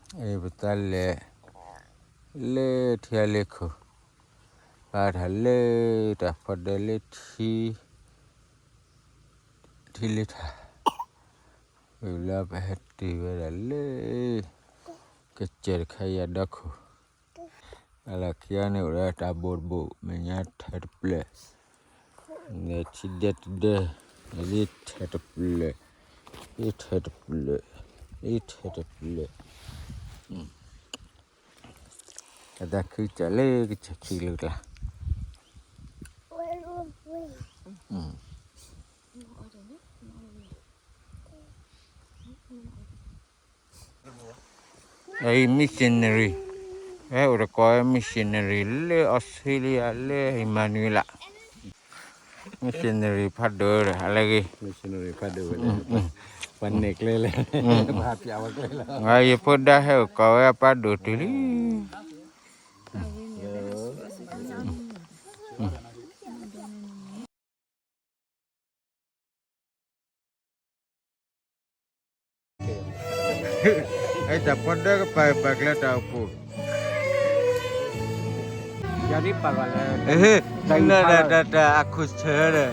ပသးလဲၤ လၢထံအလ့ခိၣ်, ပာ်ထီၣ်လၢတၢ်ဖီဒၢလၢထံ ထံလ့ထၢ်, ဝံၤလၢပဟဲတုၤဝဲဒၣ်လၢ ကစၢၢ်တခါယၤဒီခိၣ်, အလီၢ်ခံအံၤန့ၣ်အိၣ်ဒီးတၢ်ဘိၣ်တဘိၣ် မဲာ်ညါထၢၣ်တပျၢၢ်, ထံဒဲတဒဲ, လံထၢၣ်တပျၢၢ်, လံထၢၣ်တပျၢၢ်, လံထၢၣ်တပျၢၢ်, အတၢ်ခုကၢ်လၢကစၢၢ်ခံကလုာ်ကျါ အံၤ missionary, ဟဲအိၣ်တကိးဝဲ missionary လၢအီစထြ့လယါ လၢအံၣ်မၤနူၤအ့လး, missionary ဖးဒိၣ်ဒီး အလၢဂ့ၤ, ပှၤနဲၣ်ကျဲလဲၣ်, ပှၤဟးပျးဝဲကျဲလီၤ, ယဖိဒါဟဲအိၣ်ကိးဝဲအပၢ်ဒိၣ်တုၤလံ. အဲ တၢ်ဖီဒၢကပာ်ပာ်ကျဲတၢ်အိၣ်ဖှိၣ်, ယၤဒ်ပာ်ဘၣ်လၢ နတၢ်တၢ်အခိၣ်ဆၢဒီ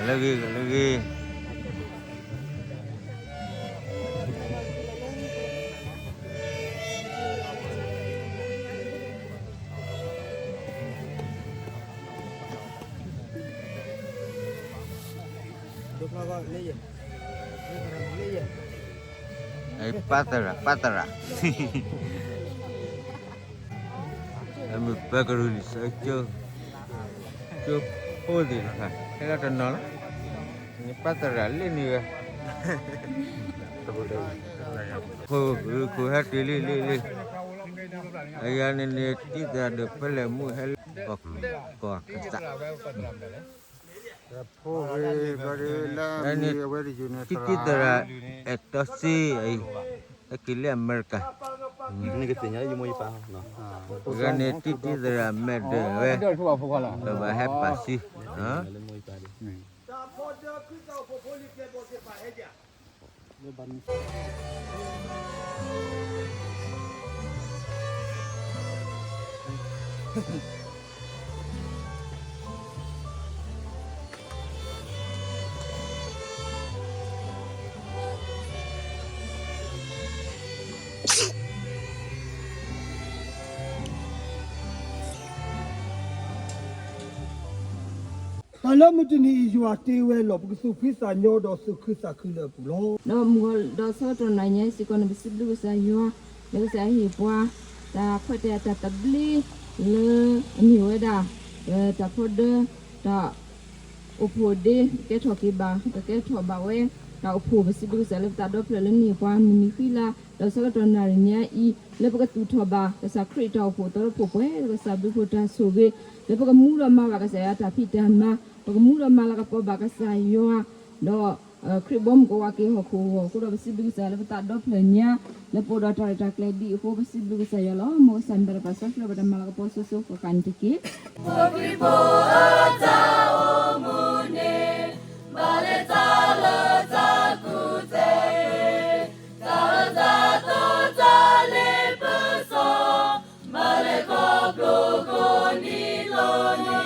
း လၢဂ့ၤ လၢဂ့ၤ ပၢ်သရၣ် ပၢ်သရၣ် အမ့ၢ်ပၢ်ကရူၢ်လံာ်စီဆှံ ကၠိဖိသ့ၣ်တဖၣ် ဟဲလီၤတနီၤလီၤ. ပၢ်သရၣ်လၢန့ၣ်ဝဲ ခိၣ်ခိၣ်ဟဲတုၤလံလံလံ အယၤန့ၣ်န့ၣ် တံၢ်သရၣ်ဒိၣ်ဖဲလဲၣ်မူဟဲလၢကီၢ်ကစၢ် တံၢ်သရၣ်အဲၣ်တီစ့အံၤ ဟဲက့ၤလၢအမဲရကၤ, တဂၤန့ၣ် တံၢ်သရၣ်မဲာ်ဒၢးဝဲ, ဒီးဘၣ်ဟဲပာ်စု တၢ်လၢမုၢ်တနံၤအံၤ ယွၤတ့ဝဲလီၤ. ပကသူၣ်ဖှံသးညီဒီးသူၣ်ခုသးခုလၢအပူၤလီၤ. ဒီးမုၢ်ဂီၤဒီးဆၢကတီၢ်နၤညါစ့ၢ်ကီးန့ၣ် ပစံးဘျုးကစၢ်ယွၤ လၢကစၢ်ဟ့ၣ်ပှၤ တၢ်ခွဲးတၢ်ယာ်တၢ်သဘျ့ လၢအမ့ၢ်ဝဲဒၣ် တၢ်ဖီဒၢ တၢ် အိၣ်ဖှိၣ်ဒ့ ပကဲထီၣ်က့ၤဘၣ် ပကဲထီၣ်ဘၣ်ဝဲ တၢ်အိၣ်ဖှိၣ် ပစံးဘျုးကစၢ်လၢပသးဒီဖျၢၣ်လၢန့ၢ်ပှၤမုၢ်နံၤဃံလၤ ဒီးဆၢကတီၢ်နၣ်ရံၣ်ညါအံၤ လၢပကသူၣ်ထီၣ်ဘၣ် ကစၢ်ခရံာ်တၢ်အိၣ်ဖှိၣ်သီတဖှိၣ်ပှဲၤ လၢကစၢ်ဘျုးဖှိၣ်တၢ်ဆိၣ်ဂ့ၤ လၢပကမူဒီးမၤဘၣ်ကစၢ်ယွၤတၢ်ဖံးတၢ်မၤ ပကမူဒီးမၤလၤကပီၤဘၣ်ကစၢ်ယွၤ ဒီး ခရံာ်ဘီမုၢ်ကဝၤက့ၤဟီၣ်ခိၣ်အဂီၢ် အဃိဒီးပစံးဘျုးကစၢ်လၢပသးဒီဖျၢၣ်ညါ လၢပအိၣ်ဒီးတၢ်ရဲၣ်တၢ်ကျဲၤဒ်အဃိ ပစံးဘျုးကစၢ်ယွၤလီၤ. မ်ကစၢ်မံၤတၢ်ပာ်စီဆှံဘၣ်တၢ်မၤလၤကပီၤစိၤစိၤဃၣ်ဃၣ်န့ၣ်တက့ၢ်. ဖိခွါဖိအတၢ်အိၣ်မူန့ၣ် ဘၣ်လဲၤတၢ်လၢတၢ်ကူၣ်သ့, တၢ်အၢတၢ်သီတၢ်လ့ပစီ, ဘၣ်လဲၤခီဖျိကိးနံၤလီၤန့ၣ်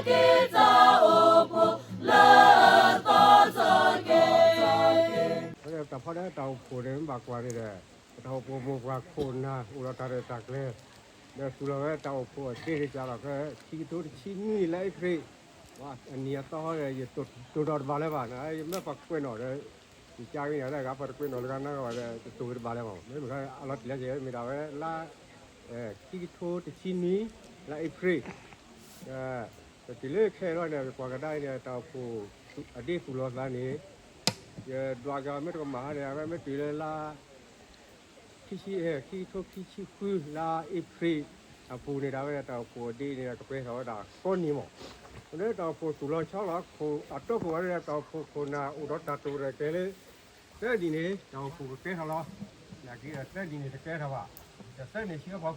က့ၤတၢ်အိၣ်ဖှိၣ်လၢအသီထီၣ်က့ၤ တၢ်ဖီဒီးတၢ်အိၣ်ဖှိၣ်န့ၣ် မ့ၢ်ဘၣ်ကွၢ်န့ၣ်ဒီး ပတၢ်အိၣ်ဖှိၣ်မိၢ်ပှၢ်ခိၣ်နၢ်အိၣ်ဒီးတၢ်ရဲၣ်တၢ်ကျဲၤ ဒီးသူၣ်လီၤဝဲတၢ်အိၣ်ဖှိၣ်အဒ့န့ၣ် စးထီၣ်ဖဲ ခံကထိတဆံနွံလါအ့ဖြ့ၣ် အနံၤအသီဟီဒီး ယတိၢ်နီၣ်တဘၣ်လၢၤဘၣ်, ယမ့ၢ်ပှၤကွဲးနီၣ်ဒီး ယကါဂ့ၤန့ၣ်လၢအဂၤ ပှၤတကွဲးနီၣ်လၢဂၤနီတဂၤဒီး ယတိၢ်ဂ့ၤတဘၣ်လၢၤဘၣ်, မ့မ့ၢ်အလီၤတံၢ်လၢယဲ မ့ၢ်ဒၣ်ဝဲလါ ခံကထိတဆံနွံ လါအ့ဖြ့ၣ် ပတုၤလၢခဲအံၤလီၤန့ၣ် ပကွၢ်ကဒါအံၤန့ၣ် တၢ်အိၣ်ဖှိၣ်အဒ့သူၣ်လီၤသးန့ၣ် ယဒွးက့ၤအီၤမ့ၢ်တကမၣ်ဟါန့ၣ် အဝဲမ့ၢ်တုၤလၢလါ ခံဆံ ခံကထိခံဆံဃု လါအ့ဖြ့ၣ်အပူၤန့ၣ် ဒၣ်ဝဲဒၣ်တၢ်အိၣ်ဖှိၣ်အဒ့န့ၣ် ကပှဲၤထီၣ်ဝဲဒၣ်ဃီနံၤမး, လၢတၢ်အိၣ်ဖှိၣ်သူၣ်လီၤဆီလီၤ အတီခိၣ်ဝဲဒၣ် တၢ်အိၣ်ဖှိၣ်ခိၣ်နၢ်အိၣ်ဒီးတၢ်တိာ်ရဲၣ်ကျဲၤလၢ သၢနံၤန့ၣ် တၢ်အိၣ်ဖှိၣ်ကကဲထီၣ်လီၤ, နာ်က့ဒီးသၢနံၤန့ၣ်တကဲထီၣ်ဘၣ်, ဒီးသၢနံၤဆံအဖီခိၣ်အခီပညီတ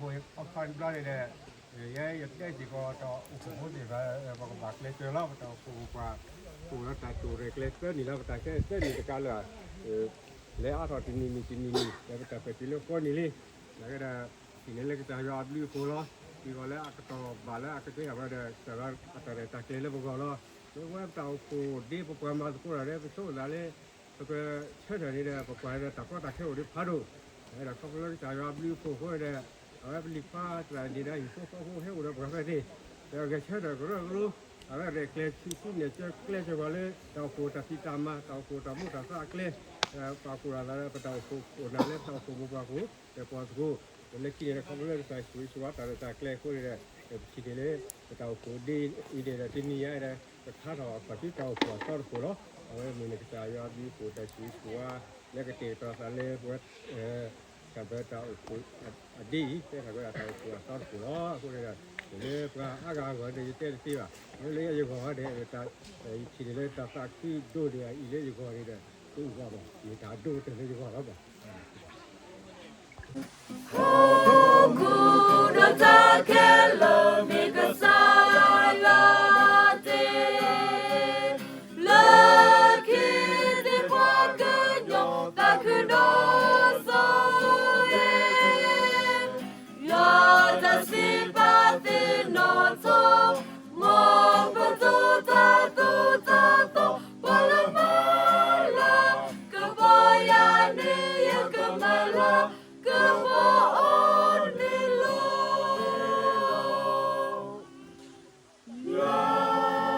ဘျီန့ၣ်ဒီး ယဲယတဲစ့ၢ်ကီး တၢ်အိၣ်ဖှိၣ်ဖိသ့ၣ်တဖၣ် ပကဘၣ်ကျဲးစၢးလီၤ ပတၢ်အိၣ်ဖှိၣ်ပှၤ အိၣ်ဒီးတၢ်တိာ်ရဲၣ်ကျဲၤသၢနံၤလီၤ ပတၢ်ခဲသၢနံၤတကးလၢာ် လဲၤအါထီၣ်တနံၤနံၤတနံၤနံၤ ဒီးပတၢ်ပဲာ်တုၤလၢဃီနံၤလံ, နာ်က့ဒီး ဟံးန့ၢ်လၢကစၢ်ယွၤအဘျုးအဖှိၣ်လီၤ, စ့ၢ်ကီးလၢအကတီၢ်ဘၣ်လၢအကကဲထီၣ်ဝဲဒီး ကစၢ်ယွၤအတၢ်ရဲၣ်တၢ်ကျဲၤလၢပဂီၢ်လီၤ, လၢပဝဲပတၢ်အိၣ်ဖှိၣ်ဒ့ပပှၤမၤသကိးတၢ်ဒီး ပဆိကမိၣ်သးလၢ ပကဆၢထၢၣ်န့ၣ်ဒီး ပကွၢ်ဒီးတၢ်ကီတၢ်ခဲအိၣ်ဒံးဖးဒိၣ်, ဒီးခီဖျိလၢကစၢ်ယွၤအဘျုးအဖှိၣ်အဃိဒီး အဝဲပလံၤခွါသရၣ်န့ၣ်ဒီး ဟံၣ်ဖိဃီဖိဟဲအိၣ်ဒီးပှၤဖဲန့ၣ်, ဒီးဂဲၤဆၢထၢၣ်ကရၢကရိ အဝဲရဲၣ်ကျဲၤဆူၣ်ဆူၣ်န့ၣ် ကၢကျဲကၢဂီၤလၢ တၢ်အိၣ်ဖှိၣ်တၢ်ဖံးတၢ်မၤ တၢ်အိၣ်ဖှိၣ်တၢ်မိၢ်တၢ်သးအကျဲ, ပာ်ဖှိၣ်လိာ်သးလၢပတၢ်အိၣ်ဖှိၣ်ခိၣ်နၢ်လၢပတၢ်အိၣ်ဖှိၣ်မိၢ်ပှၢ်ခိၣ် ဒီးပှၤသကိး, ဒီးလၢခံန့ၣ်ဒီး ခီဖျိလၢကစၢ်ယ့ၣ်ၡူးခရံာ်ဆိၣ်ဂ့ၤတၢ်ရဲၣ်တၢ်ကျဲၤအဃိန့ၣ်ဒီး ပထံၣ်န့ၣ်လၢ ပတၢ်အိၣ်ဖှိၣ်ဒ့အံၤန့ၣ်ဒီး တနံၤညါအံၤဒီး ပခါထီၣ်အခီၣ်ထံးတၢ်အိၣ်ဖှိၣ်အသီတဖှိၣ်လီၤ, အဝဲမ့ၢ်န့ၣ်ကစၢ်ယွၤအဘျုးအဖှိၣ်တၢ်ဆိၣ်ဂ့ၤဆိၣ်ဝါ လၢကတဲာ်ကတီၤသးလၢပဝဲ တၢ်ဘၢတၢ်အိၣ်ဖှိၣ်အဒ့အံၤ ကဲထီၣ်ဝဲဒၣ်တၢ်အိၣ်ဖှိၣ်အသီတဖှိၣ်လီၤ, အဃိန့ၣ်ဒီး လၢပှၤအါဂၤအဂီၢ်န့ၣ် ယတဲတသ့ဘၣ်, မ့ၢ်လၢယဂီၢ်န့ၣ် ယထံၣ်န့ၢ်လၢတၢ်သးခုဒိၣ်န့ၢ်အအံၤလၢယဂီၢ်န့ၣ်ဒီး တအိၣ်ဘၣ်ဘၣ်, မ့ၢ်တၢ်ဒိၣ်ကတၢၢ်လၢယဂီၢ်လီၤဘၣ်. ဟီၣ်ခိၣ်ဒီးတၢ်ခဲလၢာ်မ့ၢ်ကစၢ်ယွၤတ့, လၢခံသ့ၣ်ပှၤကညီသးခုဒိၣ်စိၤအံၤ, ယွၤတၢ်စံးပာ်သ့ၣ်နီၣ်ထီၣ်, မ်ပဒိးတၢ်သိၣ်တၢ်သီ, ပှၤလၢမၤလၤကပီၤယၤန့ၣ် ယကမၤလၤကပီၤအီၤန့ၣ်လီၤ. ယွၤ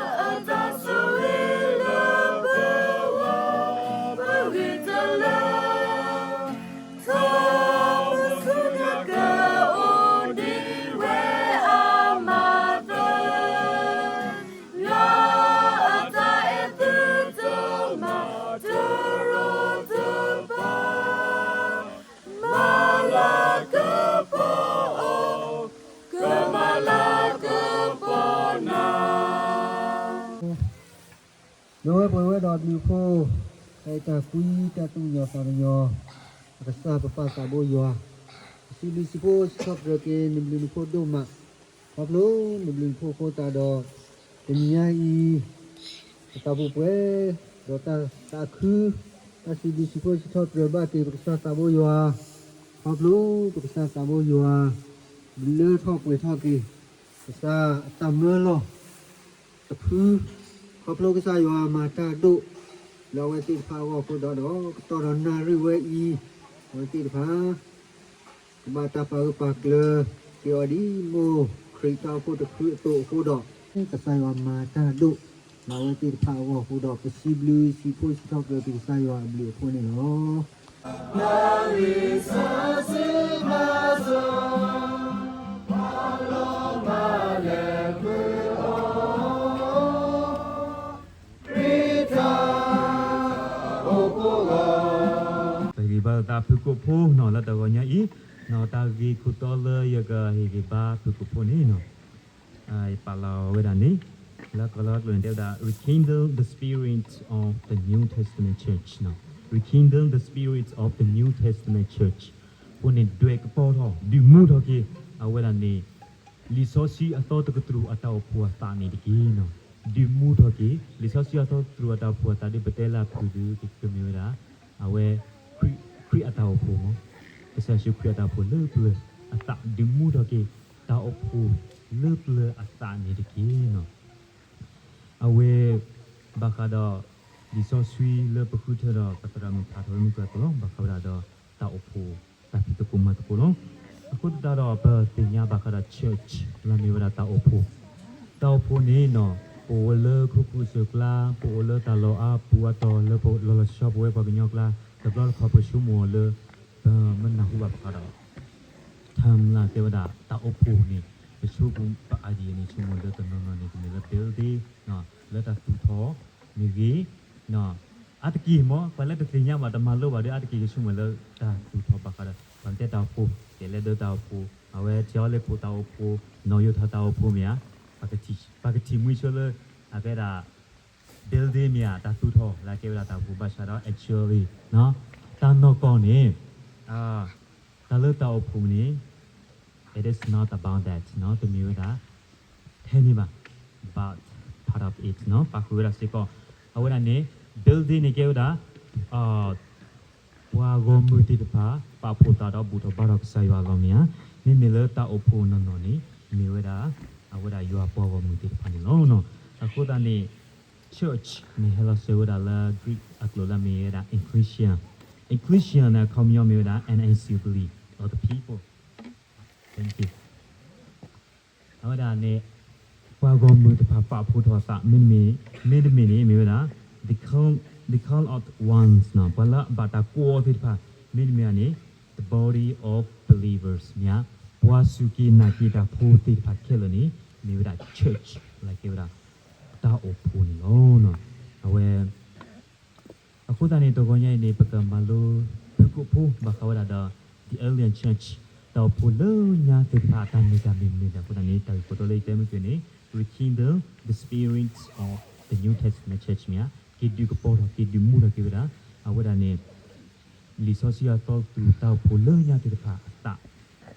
အတၢ်ဆိၣ်ဂ့ၤလၢပဂီၢ်, ပဂ့ၤတၢ်လၢ ထီၣ်ပဆူညါကအိၣ်ဒံးဝဲအမၤသၢ, ယွၤအတၢ်အဲၣ်သုတမၤတရီတပါ, မၤလၤကပီၤအီၤ, ကမၤလၤကပီၤနၤ ဒီးဝဲပှဲၤဝဲဒီးအဘျုးအဖှိၣ်, တၢ်အဲၣ်တၢ်ကွံ တၢ်သူၣ်ကညီၤသးကညီၤ, ပကစၢ်ပပၢ်သးဘိယွၤ, ပစံးဘျုးစံးဖှိၣ်စံးထီၣ်ပတြၢၤက့ၤနဘျုးနဖှိၣ်ဒိၣ်မး, ခီဖျိနဘျုးနဖှိၣ်အဃိသတးဒီး, တနံၤညါအံၤ ပတၢ်ပူၤပှဲၤ, ဒီးတၢ်သးခု, တၢ်စံးဘျုးစံးဖှိၣ်စံးထီၣ်ပတြၢၤဘၣ်က့ၤပကစၢ်သးဘိယွၤ, ခီဖျိပကစၢ်သးဘိယွၤ, လၢထီၣ်ပှဲၤထီၣ်က့ၤ, ကစၢ်အတၢ်မၢလီၤ တဖု, ခီဖျိကစၢ်ယွၤမၤတၢ်ဒိၣ် လၢအဝဲသ့ၣ်တဖၣ်အဂီၢ်အဃိဒီး, ကတီၢ်ဒီးနၣ်ရံၣ်ဝဲအံၤ, အဝဲသ့ၣ်တဖၣ် ကဘၣ်တၢ်ပာ်ဂၢၢ်ပာ်ကျၢၤက့ၤအီၤဒ်မိၢ်ခရံာ်တၢ်အိၣ်ဖှိၣ်တဖုအသိးအဃိဒီး, ကစၢ်ယွၤမၤတၢ်ဒိၣ် လၢအဝဲသ့ၣ်တဖၣ်အဂီၢ်အဃိဒီး, ပစံးဘျုးစံးဖှိၣ်စံးထီၣ်ပတြၢၤက့ၤကစၢ်ယွၤအဘျုးအဖှိၣ်န့ၣ်လီၤ. ပဟ့ၣ်ဂံၢ်ဘါသးဖုကိးဖိနီၤ လၢတဂီၤညါအံၤ, နီၤ တၢ်ဂ့ၢ်ခိၣ်တီလၢယကဟ့ၣ်ဂံၢ်ဘါဖုကိးဖိန့ၣ်နီၤ, ယပာ်လီၤဝဲဒၣ်န့ၣ်, လၢကီၢ်လီၤကျိာ်န့ၣ် တဲဝဲဒၣ် rekindle the spirit of the New Testament church, rekindle the spirit of the New Testament church, အဃိန့ၣ် ဒွဲၣ်ကပီၤထီၣ် ဒုးမူထီၣ်က့ၤ အဝဲဒၣ်န့ၣ် လံာ်စီဆှံအသီတကတြူၢ်အတၢ်အိၣ်ဖှိၣ်အသးန့ၣ်တက့ၢ်နီၤ, ဒုးမူထီၣ်က့ၤ လံာ်စီဆှံအသီတကတြူၢ်အတၢ်အိၣ်ဖှိၣ်အသးဒီး ပတဲလၢအဖုၣ်ဒီးကမ့ၢ်ဝဲဒၣ်, အဝဲ ခရံာ်အတၢ်အိၣ်ဖှိၣ်မ့ၢ်, ကစၢ်ယ့ၣ်ၡူးခရံာ်အတၢ်အိၣ်ဖှိၣ်လၢပျၢၤအသး ဒုးမူထီၣ်က့ၤ တၢ်အိၣ်ဖှိၣ်လၢပျၢၤအသးန့ၣ်တက့ၢ်နီၤ. အဝဲ ဘၣ်ဃးဒီး လံာ်စီဆှံလၢပဃုထၢဒီး ပသရၣ်မုၣ်ဖးထီၣ်ဝဲမုၢ်ကၢသိးလီၤ. ဘၣ်ဃးဝဲဒၣ်ဒီး တၢ်အိၣ်ဖှိၣ် တၢ်ဖံးသကိးမၤသကိးလီၤ. အဃိသတးဒီး ပသ့ၣ်ညါဘၣ်ဃးဒီး church လၢမ့ၢ်ဝဲဒၣ်တၢ်အိၣ်ဖှိၣ်, တၢ်အိၣ်ဖှိၣ်န့ၣ်နီၤ ပအိၣ်လၢခိခိၣ်အစိၤအကျါ, ပအိၣ်လၢတၢ်လီၢ်အါပူၤအါတီၤ လၢပလီၤလီၤဆီဆီပဝဲပှၤကညီအကျါ, တဘျီတခီၣ်ပဆိကမိၣ်အီၤလၢ ပမ့ၢ်နၢ်ဟူဘၣ်ဘၣ်ဃးဒီး term လၢကဲဝဲဒၣ်တၢ်အိၣ်ဖှိၣ်န့ၣ် ပဆိကမိၣ် ပ idea န့ၣ် ဆိကမိၣ်လၢတနီၤနီၤန့ၣ် ကမ့ၢ်လၢ building လၢတၢ်သူၣ်ထီၣ်မ့ၢ်ဂ့ၤ, အါတက့ၢ်မ့ၢ် ပှၤလၢတသ့ၣ်ညါဘၣ် တမၤလိဘၣ်ဒီး အါတက့ၢ်ကဆိကမိၣ်လၢတၢ်သူၣ်ထီၣ်ဘၣ်ဃးဒီး ပှၤတဲတၢ်အိၣ်ဖှိၣ် ကဲလဲၣ်ဒၢတၢ်အိၣ်ဖှိၣ် အဝဲထံအီလ့ၣ်ခိၣ်တၢ်အိၣ်ဖှိၣ် နီၣ်ယိးထီၣ်တၢ်အိၣ်ဖှိၣ်မ့ၢ်ဧါ, ပကထံၣ်မှံဆိလၢ အကဲဒၣ် building မ့ၢ်ဧါ တၢ်သူၣ်ထီၣ်လၢကဲဝဲဒၣ်တၢ်အိၣ်ဖှိၣ်ဘၣ်ဆၣ်ဒီး actually တၢ်နီၢ်ကီၢ်န့ၣ် တၢ်လၢတၢ်အိၣ်ဖှိၣ်န့ၣ် it is not about that တမ့ၢ်ဝဲဒၣ် ထဲန့ၣ်ဘၣ် but part of it ပာ်ဃုာ်ဝဲဒၣ်စ့ၢ်ကီး အဝဲဒၣ်န့ၣ် building န့ၣ်ကဲဝဲဒၣ် ပှၤဂီၢ်မုၢ်သ့ၣ်တဖၣ် ပာ်ဖှိၣ်သးဒီးဘူၣ်ထီၣ်ဘါထီၣ်ကစၢ်ယွၤအလီၢ်မ့ၢ်ဧါ, မ့မ့ၢ်လၢတၢ်အိၣ်ဖှိၣ်နီၢ်နီၢ်န့ၣ် မ့ၢ်ဝဲဒၣ် အဝဲဒၣ်ယွၤပှၤဂီၢ်မုၢ်သ့ၣ်တဖၣ်န့ၣ်လီၤ. အဃိသတးန့ၣ် church န့ၣ်ဟဲလီၤစၢၤဝဲဒၣ်လၢ Greek အကျိာ်လၢအမ့ၢ်ဝဲဒၣ် ecclesia, ecclesia န့ၣ် အခီပညီမ့ၢ်ဝဲဒၣ် an assembly of the people, အဝဲဒၣ်န့ၣ် ပှၤဂီၢ်မုၢ်တဖၣ် ပာ်ဖှိၣ်ထီၣ်အသး မ့တမ့ၢ်, မ့တမ့ၢ်န့ၣ် မ့ၢ်ဝဲဒၣ် the call, the called ones ပှၤလၢအဘၣ်တၢ်ကိးအီၤသ့ၣ်တဖၣ်, မ့တမ့ၢ်န့ၣ် the body of believers မ့ၢ်ဧါ, ပှၤစူၢ်က့ၤနာ်က့ၤတၢ်ဖိသ့ၣ်တဖၣ်ခဲလၢာ်န့ၣ် မ့ၢ်ဝဲဒၣ် church လၢကဲဝဲဒၣ် တၢ်အိၣ်ဖှိၣ်န့ၣ်လီၤ. အဝဲ အဃိသတးန့ၣ် တဂီၤညါအံၤန့ၣ် ပကမၤလိ ဖုၣ်ကိာ်ဖိ ဘၣ်ဃးဝဲဒၣ်ဒီး the early church တၢ်အိၣ်ဖှိၣ်လၢညါသ့ၣ်တဖၣ် အတၢ်မ့ၢ်တၢ်မ့ၢ်မနုၤလဲၣ်. အဃိသတးန့ၣ် တၢ်ဂ့ၢ်ခိၣ်တီလၢယတဲမုၢ်ကၢန့ၣ် rekindle the spirit of the New Testament church မ့ၢ်ဧါ, က့ၤဒုးကပီၤထီၣ် က့ၤဒုးမူထီၣ်က့ၤဝဲဒၣ် အဝဲဒၣ်န့ၣ် လံာ်စီဆှံအသီသူၣ် တၢ်အိၣ်ဖှိၣ်လၢညါသ့ၣ်တဖၣ်အသး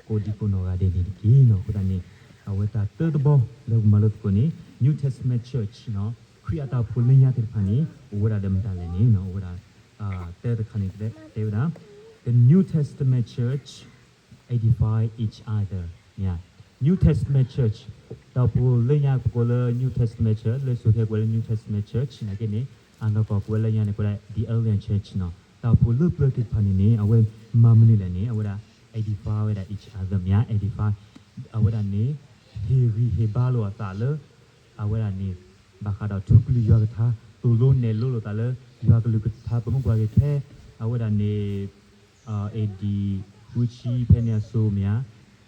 ကိးဒံကိးနီၢ်ဂၤဒဲးန့ၣ်တက့ၢ်နီၤ. အဃိသတးန့ၣ် အဝဲတၢ်တၢတဘီလၢပမၤလိသကိးန့ၣ် New Testament Church နီၤ, ခရံာ်အတၢ်အိၣ်ဖှိၣ်လၢညါသ့ၣ်တဖၣ်န့ၣ် အိၣ်ဝဲဒၣ်ဒီးမတၤလဲၣ်န့ၣ်နီၤ, အိၣ်ဝဲဒၣ် တၢတခါန့ၣ် တဲဝဲဒၣ် The New Testament Church edify each other မ့ၢ်ဧါ. New Testament Church တၢ်အိၣ်ဖှိၣ်လၢညါပကိးလၢ New Testament Church လၢစိၤခဲကိးလၢ New Testament Church နာ်က့န့ၣ် အနီၢ်ကီၢ်ကိးဝဲလၢညါန့ၣ် ကိးဒၣ် the early church နီၤ. တၢ်အိၣ်ဖှိၣ်လၢပျၢၤသ့ၣ်တဖၣ်န့ၣ်န့ၣ် အဝဲမၤမနုၤလဲၣ်န့ၣ် အဝဲဒၣ် edify ဝဲဒၣ် each other မ့ၢ်ဧါ, edify အဝဲဒၣ်န့ၣ် ဟ့ၣ်ဂံၢ်ဟ့ၣ်ဘါလိာ်အသးလၢ အဝဲဒၣ်န့ၣ် ဘၣ်ဃးဒီးထူကလုၢ်ယွၤကထါ သိၣ်လိနဲၣ်လိလိာ်သးလၢ ယွၤကလုၢ်ကထါ ပမ့ၢ်ကွၢ်က့ၤဖဲ အဝဲဒၣ်န့ၣ် AD ဃုဆံဖဲန့ၣ်အစိၤမ့ၢ်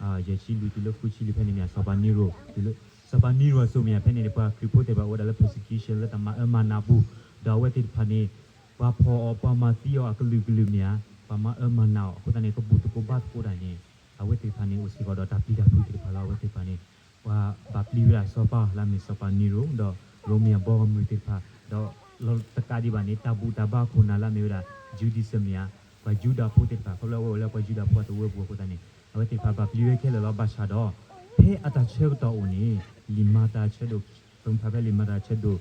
ဧါ, ယဲၢ်ဆံလွံၢ်တုၤလၢဃုဆံလွံၢ်ဖဲန့ၣ်မ့ၢ်ဧါ, စီၤပၤနံရိၤ တုၤလၢ စီၤပၤနံရိၤအစိၤမ့ၢ်ဧါ, ဖဲန့ၣ်န့ၣ် ပှၤခရံာ်ဖိသ့ၣ်တဖၣ် အိၣ်ဝဲဒၣ်လၢ persecution လၢတၢ်မၤအၢမၤနးအပူၤ, ဒီးအဝဲသ့ၣ်တဖၣ်န့ၣ် ပှၤဖီၣ်အီၤ ပှၤမၤသံအီၤအကလုာ်ကလုာ်မ့ၢ်ဧါ, ပှၤမၤအၢမၤနးအီၤ အဃိသတးန့ၣ် ကဘူၣ်သကိးဘါသကိးတၢ်န့ၣ် အဝဲသ့ၣ်တဖၣ်န့ၣ် အိၣ်စ့ၢ်ကီးဒီးတၢ်ပျံၤတၢ်ဖုးသ့ၣ်တဖၣ်လၢအဝဲသ့ၣ်တဖၣ်န့ၣ် ပှၤဘၣ်ပျံၤဝဲဒၣ်စီၤပၤလၢအမ့ၢ်စီၤပၤနံရိၤ ဒီးရိမ့ၤအဘီအမုၢ်သ့ၣ်တဖၣ်, ဒီးလီၤတကးဒံးဘၣ်န့ၣ် တၢ်ဘူၣ်တၢ်ဘါခိၣ်နၢ်လၢအမ့ၢ်ဝဲဒၣ် Judaism မ့ၢ်ဧါ, ပှၤယူဒၤဖိသ့ၣ်တဖၣ် ခီဖျိအဝဲအိၣ်လၢပှၤယူဒၤဖိအသဝီပူၤအဃိသတးန့ၣ် အဝဲသ့ၣ်တဖၣ်ဘၣ်ပျံၤဝဲခဲလၢာ်လီၤ. ဘၣ်ဆၣ်ဒီး ဖဲအတၢ်ဆၢကတီၢ်အိၣ်န့ၣ် လံာ်မၤတၢ်ဆၢဒိၣ် ပမ့ၢ်ဖးဖဲလံာ်မၤတၢ်ဆၢဒိၣ်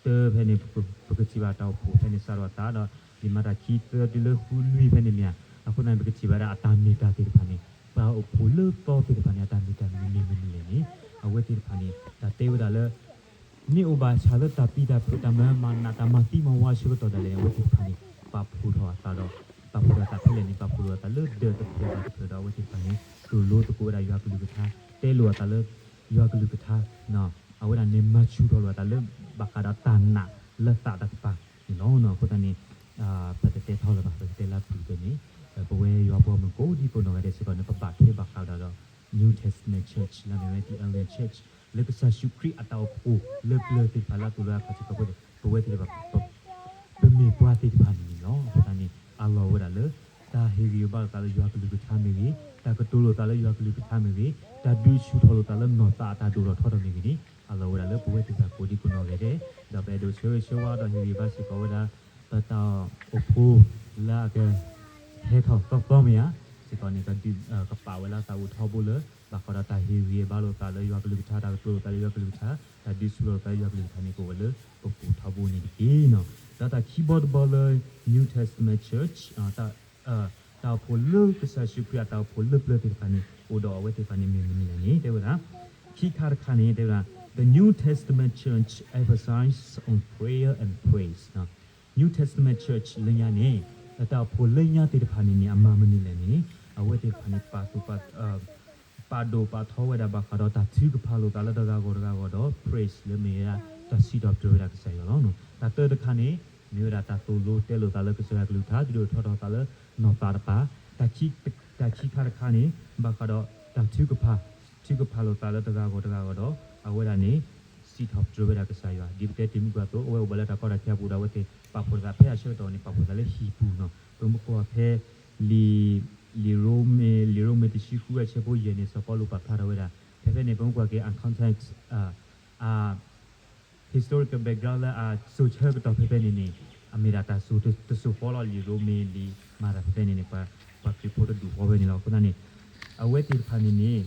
တၢဖဲန့ၣ် ပကထံၣ်ဘၣ်တၢ်အိၣ်ဖှိၣ်ဖဲန့ၣ် စးထီၣ်အသးဒီး လံာ်မၤတၢ်ခံသၢတုၤလၢဃုလွံၢ်ဖဲန့ၣ်မ့ၢ်ဧါ, အဃိသတးန့ၣ် ပကထံၣ်ဘၣ်ဒၣ်အတၢ်မ့ၢ်တၢ်သ့ၣ်တဖၣ်န့ၣ် ပှၤအိၣ်ဖှိၣ်လၢသီသ့ၣ်တဖၣ်န့ၣ် အတၢ်မ့ၢ်တၢ်မနုၤမနုၤလဲၣ်န့ၣ် အဝဲသ့ၣ်တဖၣ်န့ၣ် တၢ်တဲဝဲဒၣ်လၢ မ့ၢ်အိၣ်ဘၣ်ဆၣ်လၢတၢ်ပျံၤတၢ်ဖုး တၢ်မၤမၤနး တၢ်မၤသံမၤဝါအဆၢကတီၢ်ဒၣ်လဲာ်န့ၣ် အဝဲသ့ၣ်တဖၣ်န့ၣ် ပာ်ဖှိၣ်ထီၣ်အသးဒီး ပာ်ဖှိၣ်ထီၣ်အသးဖဲလဲၣ်န့ၣ် ပာ်ဖှိၣ်လိာ်အသးလၢဒၢးတဖျၢၣ်ဘၣ်တဖျၢၣ်ဒီး အဝဲသ့ၣ်တဖၣ်န့ၣ် သိၣ်လိသကိးဝဲဒၣ်ယွၤကလုၢ်ကထါ တဲလိာ်အသးလၢ ယွၤကလုၢ်ကထါ အဝဲဒၣ်န့ၣ်မၤဆူၣ်ထီၣ်လိာ်အသးလၢ ဘၣ်ဃးဒီးတၢ်နာ်လၢသးတကပၤန့ၣ်လီၤ. အဃိသတးန့ၣ် ပတတဲထီၣ်လၢၤဘၣ် ပကတဲလၢအပူၤဖဲန့ၣ် ပဝဲယွၤပှၤမုၣ်ကိးဒံကိးနီၢ်ဂၤဒဲးစ့ၢ်ကီးန့ၣ် ပဘၣ်ထွဲဘၣ်ဃးဝဲဒၣ်ဒီး New Testament Church လၢမ့ၢ်ဝဲ the early church လၢကစၢ်ယ့ၣ်ၡူးခရံာ်အတၢ်အိၣ်ဖှိၣ်လၢပျၢၤသ့ၣ်တဖၣ်လၢအသိၣ်လိအခါဆၢကတီၢ်ဖိန့ၣ် ပဝဲသ့ၣ်တဖၣ် ပမ့ၢ်ပှၤသ့ၣ်တဖၣ်န့ၣ်န့ၣ်လီၤ. အဃိသတးန့ၣ် အလီၢ်ဝဲဒၣ်လၢ တၢ်ဟ့ၣ်ဂံၢ်ဟ့ၣ်ဘါလိာ်သးလၢယွၤကလုၢ်ကထါမ့ၢ်ဂ့ၤ, တၢ်ကတိၤလိာ်သးလၢယွၤကလုၢ်ကထါမ့ၢ်ဂ့ၤ, တၢ်ဒုးဆူၣ်ထီၣ်လိာ်သးလၢနီၢ်သးအတၢ်ဒိၣ်ထီၣ်ထီထီၣ်မ့ၢ်ဂ့ၤန့ၣ် အလီၢ်ဝဲဒၣ်လၢပဝဲသ့ၣ်တဖၣ်ကိးဒံကိးနီၢ်ဂၤဒဲး ဒီးပအဲၣ်ဒိးဆၢဂ့ၤဆၢဝါဒီးဟ့ၣ်ဂံၢ်ဟ့ၣ်ဘါစ့ၢ်ကီးဝဲဒၣ် ပတၢ်အိၣ်ဖှိၣ်လၢအက ဟဲထီၣ်သီသီမ့ၢ်ဧါ, စ့ၢ်ကီးန့ၣ် ကပာ်ဝဲလၢသးအိၣ်ထီဘိလၢ ဘၣ်ဃးဒီးတၢ်ဟ့ၣ်ဂံၢ်ဟ့ၣ်ဘါလိာ်သးလၢယွၤကလုၢ်ကထါ, တၢ်ကတိၤလိာ်သးလၢယွၤကလုၢ်ကထါ, တၢ်ဒုးဆူၣ်ထီၣ်လိာ်သးလၢယွၤကလုၢ်ကထါန့ၣ် ကအိၣ်ဝဲလၢပပူၤထီဘိန့ၣ်တက့ၢ်နီၤ. ဒီးတၢ်ခံဘီတဘီလၢ New Testament Church တၢ်အိၣ်ဖှိၣ်လၢကစၢ်ယ့ၣ်ၡူးခရံာ်အတၢ်အိၣ်ဖှိၣ်လၢပျၢၤသ့ၣ်တဖၣ်န့ၣ် အိၣ်ဒီးအဝဲသ့ၣ်တဖၣ်န့ၣ်မ့ၢ်မနုၤလဲၣ်န့ၣ် တဲဝဲဒၣ် ခံခါတခါန့ၣ် တဲဝဲဒၣ် New Testament Church emphasize on prayer and praise နီၤ. New Testament Church လၢညါန့ၣ် အတၢ်အိၣ်ဖှိၣ်လၢညါသ့ၣ်တဖၣ်န့ၣ်န့ၣ် အမၤမနုၤလဲၣ်န့ၣ် အဝဲသ့ၣ်တဖၣ်န့ၣ် ပာ်သူၣ်ပာ် ပာ်ဒိၣ်ပာ်ထီဝဲဒၣ်ဘၣ်ဃးဒီးတၢ်ထုကဖၣ်လိာ်သးလၢတဂၤဂီၢ်တဂၤဂီၢ်ဒီး praise လၢမ့ၢ်ဝဲဒၣ် တၢ်စံးထီၣ်ပတြၢၤဝဲဒၣ်ကစၢ်ယွၤလီၤ. တၢ်တၢတခါန့ၣ် မ့ၢ်ဝဲဒၣ်တၢ်သိၣ်လိတဲလိာ်သးလၢကစၢ်ယွၤကလုၢ်ကထါ ဒုးဒိၣ်ထီၣ်ထီသးလၢနီၢ်သးတပၤ, တၢ်ခံခါတခါန့ၣ် ဘၣ်ဃးဒီးတၢ်ထုကဖၣ် ထုကဖၣ်လိာ်သးလၢတဂၤဂီၢ်တဂၤဂီၢ်ဒီး အဝဲဒၣ်န့ၣ် စံးထီၣ်ပတြၢၤဝဲဒၣ်ကစၢ်ယွၤ ဒ်ပတဲတ့ၢ်မုၢ်ကွၢ်သိး အဝဲအိၣ်ဘၣ်လၢတၢ်ကီတၢ်ခဲအပူၤဒီး အဝဲသ့ၣ်ပာ်ဖှိၣ်သးဖဲအဆၢကတီၢ်န့ၣ် ပာ်ဖှိၣ်သးလၢဟံၣ်ပူၤနီၤ. ပမ့ၢ်ကွၢ်ဖဲ လံာ် လံာ်ရိမ့ၤ လံာ်ရိမ့ၤတဆံဃုအဆၢဖိယဲၢ်န့ၣ် စီၤပီလူးပာ်ဖျါထီၣ်ဝဲဒၣ် ဖဲဖဲန့ၣ် ပမ့ၢ်ကွၢ်က့ၤ အ context အ historical background လၢအစိၤဆၢကတီၢ်ဖဲဖဲန့ၣ်န့ၣ် အမ့ၢ်ဒၣ်တၢ်စိၤတစိၤဃီလီၤ. လံာ်ရိမ့ၤလံာ်မၤတၢ်ဖဲဖဲန့ၣ်န့ၣ် ပှၤခရံာ်ဖိတဒူၣ်ဃီဖဲန့ၣ်လီၤ. အဃိသတးန့ၣ် အဝဲသ့ၣ်တဖၣ်န့ၣ်န့ၣ်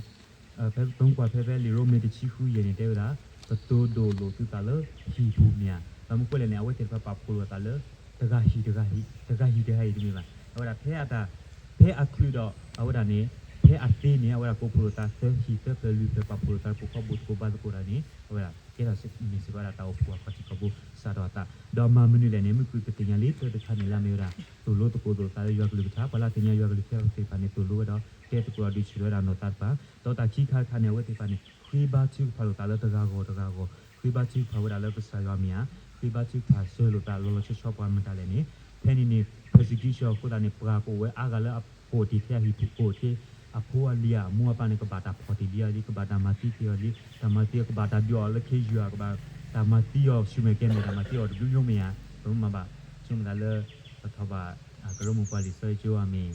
ဖဲပမ့ၢ်ကွၢ်ဖဲဖဲလံာ်ရိမ့ၤတဆံဃုယဲၢ်န့ၣ် တဲဝဲဒၣ် ကတိၤဒိၣ်လိာ်သုသးလၢဟံၣ်ပူၤမ့ၢ်ဧါ. ဘၣ်မနုၤဃိလဲၣ်န့ၣ် အဝဲသ့ၣ်တဖၣ်ပာ်ဖှိၣ်လိာ်သးလၢ တဂၤဟံၣ်တဂၤဟံၣ် တဂၤဟံၣ်တဂၤဟံၣ်တမ့ၢ်ဘၣ်. အဝဲဒၣ်ဖဲအတၢ် ဖဲအချုးဒီး အဝဲဒၣ်န့ၣ် ဖဲအသ့န့ၣ် အဝဲဒၣ်ကိးဖှိၣ်လိာ်သးသၢဟံၣ်သၢဖျၢၣ်လွံၢ်ဖျၢၣ် ပာ်ဖှိၣ်လိာ်သးတပူၤဃီဘိတကိးဘၣ်သကိးတၢ်န့ၣ် အဝဲဒၣ်ကဲထီၣ်မ့ၢ်စ့ၢ်ကီးဝဲဒၣ်တၢ်အိၣ်ဖှိၣ်အခီၣ်ထံးခီၣ်ဘိစးထီၣ်အသး ဒီးမၤမနုၤလဲၣ်န့ၣ် မ့ၢ်ကွၢ်ကသ့ၣ်ညါလံတၢတခါန့ၣ် လၢအမ့ၢ်ဝဲဒၣ် သိၣ်လိသကိးလိာ်သးလၢယွၤကလုၢ်ကထါ ပှၤလၢအသ့ၣ်ညါယွၤကလုၢ်ကထါသ့ၣ်တဖၣ်န့ၣ် သိၣ်လိဝဲဒီး တဲသကိးဒီးဒုးဆူၣ်ထီၣ်ဝဲဒၣ်နီၢ်သးတပၤ ဒီးတၢ်ခံခါတခါန့ၣ် အဝဲသ့ၣ်တဖၣ်န့ၣ် ဃ့ဘါထုကဖၣ်လိာ်သးလၢတဂၤဂီၢ်တဂၤဂီၢ် ဃ့ဘါထုကဖၣ်ဝဲဒၣ်လၢကစၢ်ယွၤမ့ၢ်ဧါ, ဃ့ဘါထုကဖၣ်ဆၢလိာ်သးလီၤလီၤဆီဆီပှၤမတၤလဲၣ်န့ၣ် ဖဲန့ၣ်န့ၣ် persecution အဃိသတးန့ၣ် ပှၤကအိၣ်ဝဲအါဂၤလၢအကိးတ့ၢ်ထဲအဟံၣ်ပူၤ ကိးတ့ၢ်အဖိအလံၤဧါ အမိၢ်အပၢ်န့ၣ် ကဘၣ်တၢ်ဖီၣ်တ့ၢ်လံအီၤလံ ကဘၣ်တၢ်မၤသံက့ၤအီၤလံ တၢ်မၤသံအီၤကဘၣ်တၢ်ဒုးအီၤလၢခ့ယုၢ်ဧါ ကဘၣ်တၢ်မၤသံအီၤဆူမဲာ်ကဲမဲာ် တၢ်မၤသံအီၤတဘျုးယိမ့ၢ်ဧါ ပမ့ၢ်မၤဘၣ် ဆိကမိၣ်သးလၢ ပထီၣ်ဘၣ် ကရၢမိၢ်ပှၢ်လံာ်စီဆှံကၠိအမ့ၢ်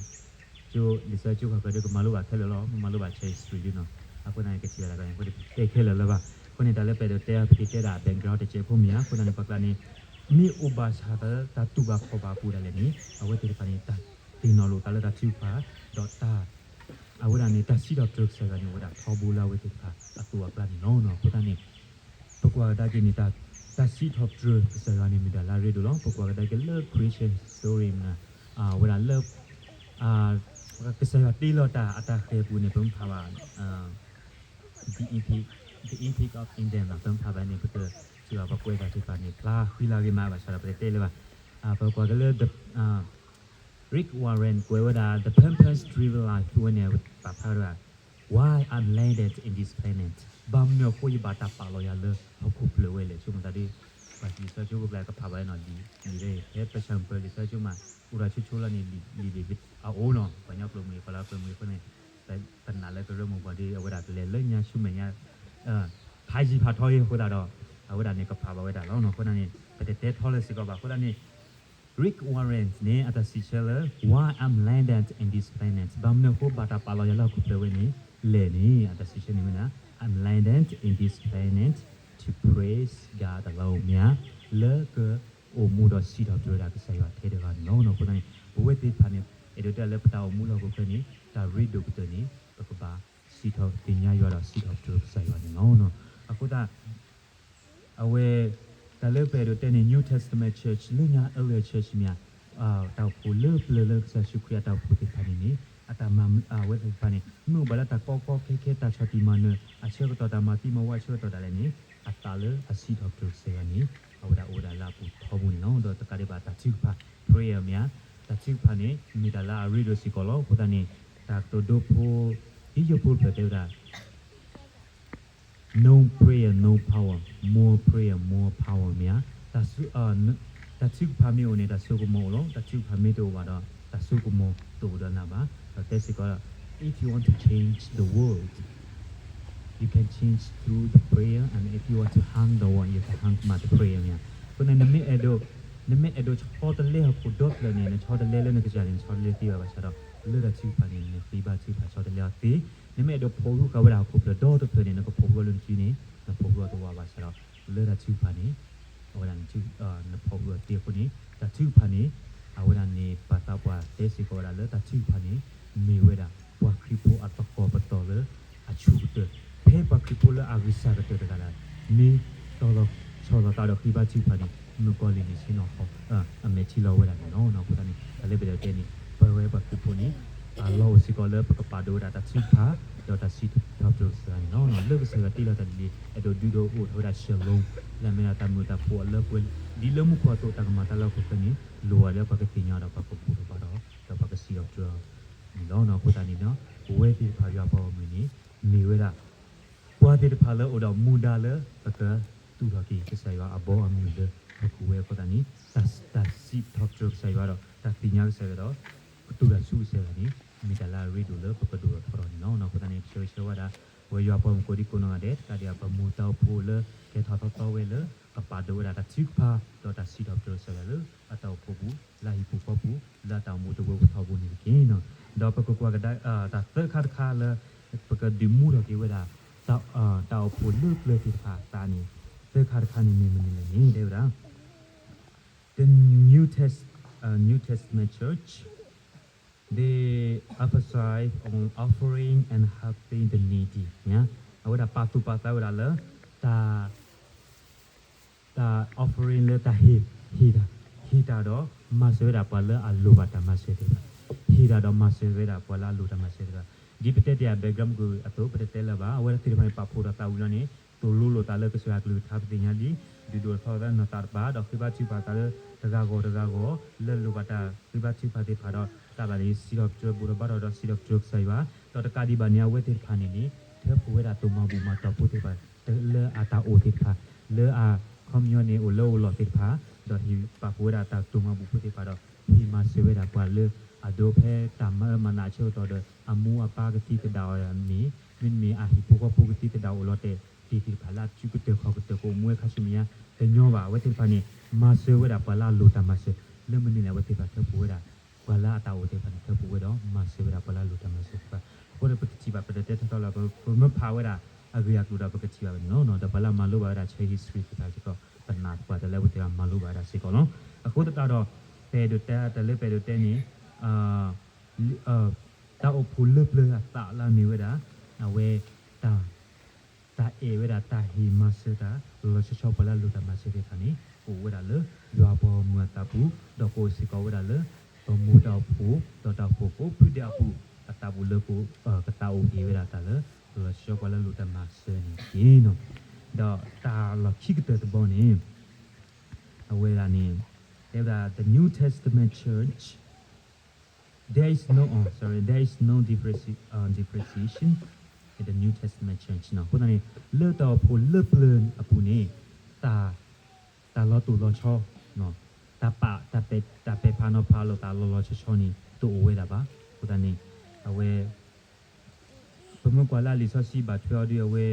ကၠိ လံာ်စီဆှံကၠိခီၣ်ကၢဒုကမၤလိဘၣ်ခဲလၢာ်လီၤ မ့ၢ်မၤလိဘၣ် history ဒ်နီၤ အဃိသတးန့ၣ် ကထံၣ်ဘၣ်တၢ်ကီန့ၣ် အဃိန့ၣ် တဲခဲလၢာ်လၢၤဘၣ် အဃိန့ၣ် တၢ်လၢပအဲၣ်ဒိးတဲအီၤ ပကတဲဒၣ် background တစဲးဖိမ့ၢ်ဧါ အဃိသတးန့ၣ် ပှၤကျါန့ၣ် မ့ၢ်အိၣ်ဘၣ်ဆၣ်သးလၢတၢ်တူၢ်ဘၣ်ခီၣ်ဘၣ်အပူၤဒၣ်လဲာ်န့ၣ် အဝဲသ့ၣ်တဖၣ်န့ၣ် တၢ်သ့ၣ်နီၣ်လိာ်သးလၢတၢ်ထုကဖၣ် ဒီးတၢ် အဝဲဒၣ်န့ၣ် တၢ်စံးထီၣ်ပတြၢၤကစၢ်ယွၤန့ၣ် အိၣ်ဝဲဒၣ်ထီဘိလၢအဝဲသ့ၣ်တဖၣ်အသိးအကျါန့ၣ်လီၤ. အဃိသတးန့ၣ် ပကွၢ်ကဒါက့ၤန့ၣ် တၢ်စံးထီၣ်ပတြၢၤကစၢ်ယွၤန့ၣ် မ့ၢ်တၢ်လၢအရ့ဒိၣ်လီၤ. ပကွၢ်ကဒါက့ၤလၢ creation story မ့ၢ် အဝဲဒၣ်လၢ ကစၢ်ယွၤတ့လီၤတၢ်အတၢ်ဃဲၤအပူၤန့ၣ် ပမ့ၢ်ဖးဘၣ် The Epic, The Epic of Eden နီၤ ပမ့ၢ်ဖးဘၣ်န့ၣ် ပကစၢ်ယွၤပကွဲးတၢ်သ့ၣ်တဖၣ်န့ၣ် ဖျါဃံလၤဂ့ၤမးဘၣ်ဆၣ်ဒီး ပတတဲလၢၤဘၣ်. ပကွၢ်က့ၤလၢ Rick Warren ကွဲးဝဲဒၣ် The Purpose Driven Life ဝဲန့ၣ် ပာ်ဖျါဝဲဒၣ် Why I'm Landed in This Planet ဘၣ်မနုၤအဃိယဘၣ်တၢ်ပာ်လီၤယၤလၢဟီၣ်ခိၣ်ဖျၢၣ်ဝဲလဲၣ် ဆိကမိၣ်သးဒ် ပှၤလံာ်စီဆှံကၠိဖိကျါကဖးဘၣ်နီၤ လံာ် လံာ်ဝဲ ဖဲပဆၢပၢၤလံာ်စီဆှံကၠိမး အိၣ်ဒီးဆိဆိလီၤန့ၣ် လံာ် လံာ်အအိၣ်နီၤ ပှၤကညီကျိာ်မုၢ်ဂ့ၤ ပှၤလၢကျိာ်မုၢ်ဂ့ၤအဃိန့ၣ် ပနာ်လၢကရၢမိၢ်ပှၢ်ဒ်အဝဲဒၣ်ကလဲၤလၢညါဆူမဲာ်ညါ ဖးယံၤဖးထီအံၤအဃိသတးဒီး အဝဲဒၣ်န့ၣ် ကဖးဘၣ်ဝဲဒၣ်လီၤနီၤ အဃိသတးန့ၣ် ပတတဲထီလၢၤစ့ၢ်ကီးဘၣ် အဃိသတးန့ၣ် Rick Warren န့ၣ် အတၢ်စံးဆၢလၢ Why I'm Landed in This Planet ဘၣ်မနုၤအဃိဘၣ်တၢ်ပာ်လီၤယၤလၢဟီၣ်ခိၣ်ဖျၢၣ်ဝဲန့ၣ် လဲၣ်န့ၣ် အတၢ်စံးဆၢန့ၣ်မ့ၢ်ဒၣ် I'm landed in this planet to praise God alone မ့ၢ်ဧါ လၢကအိၣ်မူဒီးစံးထီၣ်ပတြၢၤဝဲဒၣ်ကစၢ်ယွၤထဲတဂၤန့ၣ်လီၤ. အဃိသတးန့ၣ် ပဝဲသ့ၣ်တဖၣ်န့ၣ် အဲၣ်ဒိးတဲလၢပတၢ်အိၣ်မူလၢဟီၣ်ခိၣ်ချၢန့ၣ် တၢ်ရ့ဒိၣ်ကတၢၢ်န့ၣ် ပကဘၣ်စံးထီၣ်သ့ၣ်ညါယွၤဒီးစံးထီၣ်ပတြၢၤကစၢ်ယွၤန့ၣ်လီၤ. အဃိသတး အဝဲ တၢ်လၢပအဲၣ်ဒိးတဲန့ၣ် New Testament Church လၢညါ early church မ့ၢ် တၢ်အိၣ်ဖှိၣ်လၢပျၢၤလၢကစၢ်ယ့ၣ်ၡူးခရံာ်အတၢ်အိၣ်ဖှိၣ်သ့ၣ်တဖၣ်န့ၣ်န့ၣ် အတၢ်မၤ အဝဲသ့ၣ်တဖၣ်န့ၣ် မ့ၢ်အိၣ်ဘၣ်လၢတၢ်ကီကီခဲခဲ တၢ်ဆီၣ်တံၢ်မၤနၢၤ အဆၢကတီၢ် တၢ်မၤသံမၤဝီအဆၢကတီၢ်ဒၣ်လဲာ်န့ၣ် အသးလၢအစံးထီၣ်ပတြၢၤကစၢ်ယွၤန့ၣ် အဝဲဒၣ်အိၣ်ဝဲဒၣ်လၢအပူၤထီဘိန့ၣ်လီၤ. ဒီးတကးဒံးဘၣ်တၢ်ထုကဖၣ် prayer မ့ၢ်ဧါ တၢ်ထုကဖၣ်န့ၣ် မ့ၢ်တၢ်လၢအရ့ဒိၣ်စ့ၢ်ကီးလီၤ. အဃိသတးန့ၣ် တၢ်ကတိၤဒိဖိ ဟံၣ်ယိဖိတဖျၢၣ်တဲဝဲဒၣ် No prayer, no power, more prayer, more power မ့ၢ်ဧါ. တၢ်ထုကဖၣ်မ့ၢ်အိၣ်န့ၣ် တၢ်စိကမီၤအိၣ်လီၤ. တၢ်ထုကဖၣ်မ့ၢ်တအိၣ်ဘၣ်ဒီး တၢ်စိကမီၤတအိၣ်ဒီးနၤဘၣ်. ဒီးတဲစ့ၢ်ကီး if you want to change the world, you can change through the prayer, and if you want to hang the world, you can hang by the prayer မ့ၢ်ဧါ. အဃိန့ၣ် နမ့ၢ်အဲၣ်ဒိး နမ့ၢ်အဲၣ်ဒိးဆီတလဲဟီၣ်ခိၣ်ဒီဖျၢၣ်န့ၣ် နဆီတလဲလၢနကစၢ်န့ၣ် နဆီတလဲသ့ဘၣ်ဘၣ်ဆၣ်ဒီး လၢတၢ်ထုကဖၣ်န့ၣ် နဃ့ဘါထုကဖၣ်ဆီတလဲအီၤသ့. နမ့ၢ်အဲၣ်ဒိးဖိးဟုဃာ်ဝဲဒၣ်ဟီၣ်ခိၣ်ဖျၢၣ်ဒီတဖျၢၣ်န့ၣ် နကဖိးဟုအီၤလၢနစုန့ၣ် နဖိးဟုအီၤတဝးဘၣ်ဆၣ်ဒီး လၢတၢ်ထုကဖၣ်န့ၣ် အဝဲဒၣ် နဖိးဟုအီၤသ့အဃိန့ၣ် တၢ်ထုကဖၣ်န့ၣ် အဝဲဒၣ်န့ၣ် ပာ်သးပှၢ်တဲစ့ၢ်ကီးဝဲဒၣ်လၢတၢ်ထုကဖၣ်န့ၣ် မ့ၢ်ဝဲဒၣ် ပှၤခရံာ်ဖိအသကိးပတီၢ်လၢအဆူၣ်ကတၢၢ် ဖဲပှၤခရံာ်ဖိလၢအဂံၢ်စၢ်ကတၢၢ်တဂၤလၢ မ့ၢ်တီၤလီၤဆီလီၤသးဒီးဃ့ဘါထုကဖၣ်န့ၣ် မုၣ်ကီၤလံၢ်န့ၣ်ဆ့ၣ်နီၤ အမဲာ်ထံလီၤဝဲဒၣ်န့ၣ်လီၤ. အဃိသတးန့ၣ် တၢ်လၢပအဲၣ်ဒိးတဲန့ၣ် ပဝဲပှၤခရံာ်ဖိန့ၣ် အလီၢ်အိၣ်စ့ၢ်ကီးလၢပကပာ်ဒိၣ်ဝဲဒၣ်တၢ်ထုကဖၣ် ဒီးတၢ်စံးထီၣ်ပတြၢၤကစၢ်ယွၤန့ၣ်လီၤ. လၢကစၢ်ယွၤတ့လီၤတၢ်ဒ်အံၤ အဲၣ်ဒိးဒုးဒိးအိၣ်ထီၣ်ဝဲဒၣ် shalom လၢအမ့ၢ်ဒၣ်တၢ်မုာ်တၢ်ဖိးအလၢပှဲၤ ဒ်လၢမူခိၣ်အသိးတၢ်ကမၤတၢ်လၢဟီၣ်ခိၣ်ချၢန့ၣ် လိၣ်ဝဲလၢပှၤကသ့ၣ်ညါဒီးပှၤကဘူၣ်ထီၣ်ဘါထီၣ် ဒီးပှၤကစံးထီၣ်ပတြၢၤအီၤန့ၣ်လီၤ. အဃိသတးန့ၣ်ဒီး ပဝဲသ့ၣ်တဖၣ်ယွၤပှၤဂီၢ်မုၢ်န့ၣ် မ့ၢ်ဝဲဒၣ် ပှၤသ့ၣ်တဖၣ်လၢအိၣ်ဒီးမူဒါလၢ ပကသူၣ်ထီၣ်က့ၤကစၢ်ယွၤအဘီအမုၢ်လၢဟီၣ်ခိၣ်ဝဲအဃိသတးန့ၣ် တၢ်စံးထီၣ်ပတြၢၤကစၢ်ယွၤဒီး တၢ်သ့ၣ်ညါကစၢ်ယွၤဒီး ကတိၤတၢ်ဆူကစၢ်ယွၤန့ၣ် မ့ၢ်တၢ်လၢအရ့ဒိၣ်လၢပကဒိၣ်ထီၣ်ထီထီၣ်န့ၣ်လီၤ. အဃိသတးန့ၣ် ပဆၢဂ့ၤဆၢဝါဒၣ် ပဝဲယွၤပှၤမုၣ်ကိးဒံကိးနီၢ်ဂၤဒဲး တကးဒံးဘၣ် ပမိၢ်တၢ်အိၣ်ဖှိၣ်လၢကဲထီၣ်သီသီဝဲလၢ ကပာ်ဒိၣ်ဝဲဒၣ်တၢ်ထုကဖၣ် ဒီးတၢ်စံးထီၣ်ပတြၢၤကစၢ်ယွၤလၢအတၢ်အိၣ်ဖှိၣ်ပူၤ လၢအဟံၣ်ပူၤဃီပူၤ လၢအတၢ်အိၣ်မူတဝၢပူၤထီဘိန့ၣ်တက့ၢ်. ဒီးပကကွၢ်ကဒါ တၢ်သၢခါတခါလၢ ပကဒုးမူထီၣ်က့ၤဝဲဒၣ် တၢ်အိၣ်ဖှိၣ်လၢပျၢၤသ့ၣ်တဖၣ်အသးန့ၣ် သၢခါတခါန့ၣ်မ့ၢ်မနုၤလဲၣ်န့ၣ် တဲဝဲဒၣ် The New Test, uh, New Testament Church, they emphasize on offering and helping the needy. အဝဲဒၣ်ပာ်သူၣ်ပာ်သးဝဲဒၣ်လၢ တၢ် တၢ် offering လၢတၢ်ဟ့ၣ် ဟ့ၣ်တၢ် ဟ့ၣ်တၢ်ဒီးမၤစၢၤဝဲဒၣ်ပှၤလၢအလိၣ်ဘၣ်တၢ်မၤစၢၤသ့ၣ်တဖၣ်, ဟ့ၣ်တၢ်ဒီးမၤစၢၤဝဲဒၣ်ပှၤလၢအလိၣ်တၢ်မၤစၢၤသ့ၣ်တဖၣ်. ဒ်ပတဲတ့ၢ်အ background မုၢ်ကၢအသိး ပတတဲလၢၤဘၣ်, အဝဲသ့ၣ်တဖၣ်န့ၣ်ပာ်ဖှိၣ်ဒီးသးဝံၤလီၤန့ၣ် သိၣ်လိလိာ်သးလၢကစၢ်ယွၤကလုၢ်ကထါ ပသ့ၣ်ညါလံ, ဒုးဒိၣ်ထီၣ်သးနီၢ်သးတပၤ ဒီးဃ့ဘါထုကဖၣ်သးလၢတဂၤဂီၢ်တဂၤဂီၢ် လၢလိၣ်ဘၣ်တၢ်ဃ့ဘါထုကဖၣ်သ့ၣ်တဖၣ်ဒီး တၢ်ဘၣ်န့ၣ် စံးထီၣ်ပတြၢၤဘူၣ်ထီၣ်ဘါထီၣ်ဒီးစံးထီၣ်ပတြၢၤကစၢ်ယွၤ, ဒီးတကးဒံးဘၣ်န့ၣ် အဝဲသ့ၣ်တဖၣ်န့ၣ်န့ၣ် ထၢဖှိၣ်ဝဲဒၣ်တိၢ်မၤဘူၣ်မၤတီၢ်ဖိသ့ၣ်တဖၣ် လၢအတၢ်အိၣ်သ့ၣ်တဖၣ် လၢအခီပညီန့ၣ် အိၣ်လၢအိၣ်လီၢ်သ့ၣ်တဖၣ် ဒီးဟ့ၣ်ပာ်ဖှိၣ်ဝဲဒၣ်တၢ်တိၢ်မၤဘူၣ်ဖိသ့ၣ်တဖၣ်ဒီး ဟ့ၣ်မၤစၢၤဝဲဒၣ်ပှၤလၢအဒိးဖဲတၢ်မၤအၢမၤနးအဆၢကတီၢ်ဒီး အမိၢ်အပၢ်ကသံသဒၣ်အီၤန့ၣ် မ့တမ့ၢ်အဟံၣ်ဖိဃီဖိကသံသဒၣ်အိၣ်လီၤတဲာ်သ့ၣ်တဖၣ်လၢအစုကတၢၢ်ခီၣ်ကတၢၢ်ကအိၣ်မူဝဲခါဆူမဲာ်ညါ တညီဘၣ်. အဝဲသ့ၣ်တဖၣ်န့ၣ် မၤစၢၤဝဲဒၣ်ပှၤလၢအလိၣ်တၢ်မၤစၢၤ လၢမနုၤလဲၣ် အဝဲသ့ၣ်တဖၣ်ထၢဖှိၣ်ဝဲဒၣ် ပှၤလၢအတၢ်အိၣ်သ့ၣ်တဖၣ်န့ၣ် ထၢဖှိၣ်ဝဲဒီးမၤစၢၤဝဲဒၣ်ပှၤလၢအလိၣ်တၢ်မၤစၢၤသ့ၣ်တဖၣ်. အဃိဒီးပကထံၣ်ဘၣ် ပတတဲထီထီလၢ ပမ့ၢ်ဖးဝဲဒၣ်အဂ့ၢ်အကျိၤဒီး ပကထံၣ်ဘၣ်ဝဲန့ၣ်လီၤ. ဒီးပှၤလၢအမၤလိဘၣ်ဝဲဒၣ် church history သ့ၣ်တဖၣ်စ့ၢ်ကီး ပနာ်သပှၢ်တၢၢ်လၢအဝဲသ့ၣ်တဖၣ်မၤလိဘၣ်ဝဲဒၣ်စ့ၢ်ကီးလီၤ. အဃိသတးဒီး ပအဲၣ်ဒိးတဲတၢ်လၢပအဲၣ်ဒိးတဲန့ၣ် တၢ်အိၣ်ဖှိၣ်လၢပျၢၤအသးလၢအမ့ၢ်ဝဲဒၣ် အဝဲတၢ် တၢ်အဲၣ်ဝဲဒၣ်တၢ်ဟ့ၣ်မၤစၢၤတၢ် လီၤဆီဆီပှၤလၢအလိၣ်တၢ်မၤစၢၤသ့ၣ်တဖၣ်န့ၣ် ကအိၣ်ဝဲဒၣ်လၢယွၤပှၤဂီၢ်မုၢ်အသးပူၤ ဒီးကအိၣ်စ့ၢ်ကီးဝဲဒၣ်လၢ ပမိၢ်တၢ်အိၣ်ဖှိၣ် ဒီးတၢ်အိၣ်ဖှိၣ်ကိးဖုဒဲးအပူၤ အသးပူၤလၢက ကသးအိၣ်ဟ့ၣ်ဝဲဒၣ်တၢ်လၢ လီၤဆီဆီပှၤလၢအလိၣ်တၢ်မၤစၢၤန့ၣ်တက့ၢ်. ဒီးတၢ်လီၢ်ခံကတၢၢ်တဘီန့ၣ် အဝဲဒၣ်န့ၣ် တဲဝဲဒၣ် the New Testament church, there is no, oh, sorry, there is no differenti- uh, differentiation in the New Testament church နီၤ. အဃိသတးန့ၣ် လၢတၢ်အိၣ်ဖှိၣ်လၢပျၢၤအပူၤန့ၣ် တၢ် တၢ်လီၤတိၢ်လီၤဆီ တၢ်ပာ် တၢ်ပဲာ် တၢ်ပဲာ်ဖးနီၤဖးလိာ်သးလီၤလီၤဆီဆီန့ၣ် တအိၣ်ဝဲဒၣ်ဘၣ်. အဃိသတးန့ၣ် အဝဲ ပမ့ၢ်ကွၢ်လၢအလံာ်စီဆှံဘၣ်ထွဲအီၤဒီး အဝဲ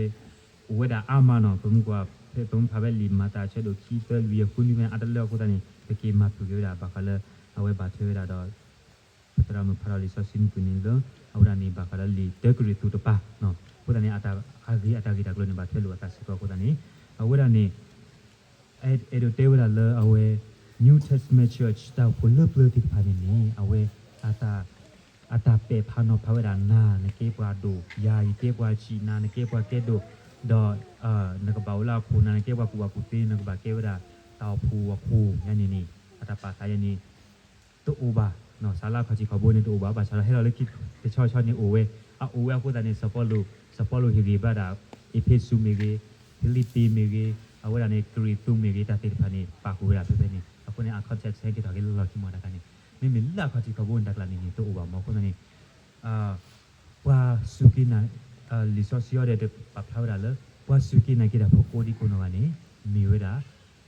အိၣ်ဝဲဒၣ်အါမးနီၤ. ပမ့ၢ်ကွၢ် ပမ့ၢ်ဖးဖဲလံာ်မၤတၢ်အဆၢဒိၣ်ခံ သၢ လွံၢ် ဃု နွံ အါတလၢအဃိသတးန့ၣ် ပက့ၤမၤဖုးက့ၤဝဲဒၣ် ဘၣ်ဃးလၢ အဝဲဘၣ်ထွဲဝဲဒၣ်ဒီး ပသရၣ်မုၣ်ဖးထီၣ်လံာ်စီဆှံမုၢ်ကွံာ်န့ၣ်လၢ အဝဲဒၣ်န့ၣ် ဘၣ်ဃးလၢလံာ်တၢကရံၣ်သူးတပၤနီၤ. အဃိသတးန့ၣ် အတၢ် အဂ့ၢ်အတၢ်ဂ့ၢ်တၢ်ကျိၤန့ၣ် ဘၣ်ထွဲလိာ်အသးစ့ၢ်ကီးအဃိသတးန့ၣ် အဝဲဒၣ်န့ၣ် အဲၣ်ဒိးတဲဝဲဒၣ်လၢအဝဲ New Testament Church တၢ်အိၣ်ဖှိၣ်လၢပျၢၤသ့ၣ်တဖၣ်န့ၣ်န့ၣ် အဝဲ အတၢ် အတၢ်ပဲာ်ဖးနီၤဖးဝဲဒၣ် နၤနကဲပှၤဒိၣ်, ယၤယကဲပှၤဆံး, နၤနကဲပှၤကဲဒိၣ်, ဒီး နကဘၣ်အိၣ်လၢအခိၣ်, နၤနကဲပှၤကူၣ်ဘၣ်ကူၣ်သ့, နကဘၣ်ကဲဝဲဒၣ် တၢ်အိၣ်ဖှိၣ်အခိၣ်ယါန့ၣ်န့ၣ် အတၢ်ပာ်သးယါန့ၣ် တအိၣ်ဘၣ်, စးလၢအခီၣ်ထံးခီၣ်ဘိန့ၣ်တအိၣ်ဘၣ်, ဘၣ်ဆၣ်ဒီးဟဲလီၤလၢခံတဆီဆီန့ၣ်အိၣ်ဝဲ, အအိၣ်ဝဲအဃိသတးန့ၣ် စီၤပီလူး, စီၤပီလူးဟ့ၣ်ဂံၢ်ဘါဒၣ် အ့းဖ့းစူးမ့ၢ်ဂ့ၤ, ဖံလံးပံးမ့ၢ်ဂ့ၤ, အဝဲဒၣ်န့ၣ် ကရံၣ်သူးမ့ၢ်ဂ့ၤ တၢ်သ့ၣ်တဖၣ်န့ၣ် ပာ်ဃုာ်ဝဲဒၣ်ဖဲဖဲန့ၣ်, အဃိန့ၣ် အခီၣ်ထံးဆၢက့ၤထီၣ်က့ၤလၢလီၢ်ခံမီၢ်တၢ်ခါန့ၣ်, မ့မ့ၢ်လၢအခီၣ်ထံးခီၣ်ဘိန့ၣ် တၢ်ကျါန့ၣ်န့ၣ် တအိၣ်ဘၣ်မီၢ် အဃိသတးန့ၣ် ပှၤစူၢ်က့ၤနာ်, လံာ်စီဆှံအံၤဒီးပာ်ဖျါဝဲဒၣ်လၢ ပှၤစူၢ်က့ၤနာ်က့ၤတၢ်ဖိကိးဒံကိးနီၢ်ဂၤန့ၣ် မ့ၢ်ဝဲဒၣ်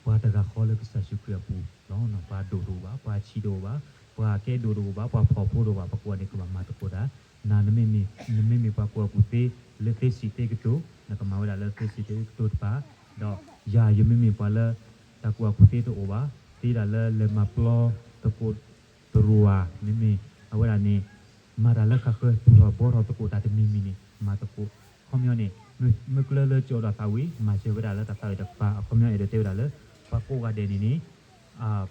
ပှၤတဂၤဃီလၢကစၢ်ယ့ၣ်ၡူးခရံာ်အပူၤလီၤ. ပှၤဒိၣ်တအိၣ်ဘၣ်, ပှၤဆံးတအိၣ်ဘၣ်, ပှၤကဲဒိၣ်တအိၣ်ဘၣ်, ပှၤဖှီၣ်ဖိတအိၣ်ဘၣ်, ပှၤကိးဂၤဒဲးကဘၣ်မၤသကိးတၢ်, နၤနမ့မ့ၢ်, နမ့မ့ၢ်ပှၤကူၣ်ဘၣ်ကူၣ်သ့ လၢသ့စံးသ့ကတိၤ, နကမၤဝဲဒၣ်လၢသ့စံးသ့ကတိၤတဖၣ်, ဒီးယၤယမ့မ့ၢ်ပှၤလၢ တၢ်ကူၣ်ဘၣ်ကူၣ်သ့တအိၣ်ဘၣ်, သ့ဒၣ်လၢလဲၤမၤပျီသကိး တရူးဧါ, မ့မ့ၢ်အဝဲဒၣ်န့ၣ် မၤတၢ်လၢဃၣ်ဃၢၤသူၣ်ထီၣ်ဘှီထီၣ်သကိးတၢ်တမံၤမံၤန့ၣ် မၤသကိး, အခီပညီန့ၣ် မ့ၢ်ကျၢၤလၢကၠီၣ်ဒီးသးဝံၤ မၤစၢၤဝဲဒၣ်လၢတၢ်သးဝံၤတကပၤ, အခီပညီအဲၣ်ဒိးတဲဝဲဒၣ်လၢ ပှၤကိးဂၤဒဲးန့ၣ်န့ၣ်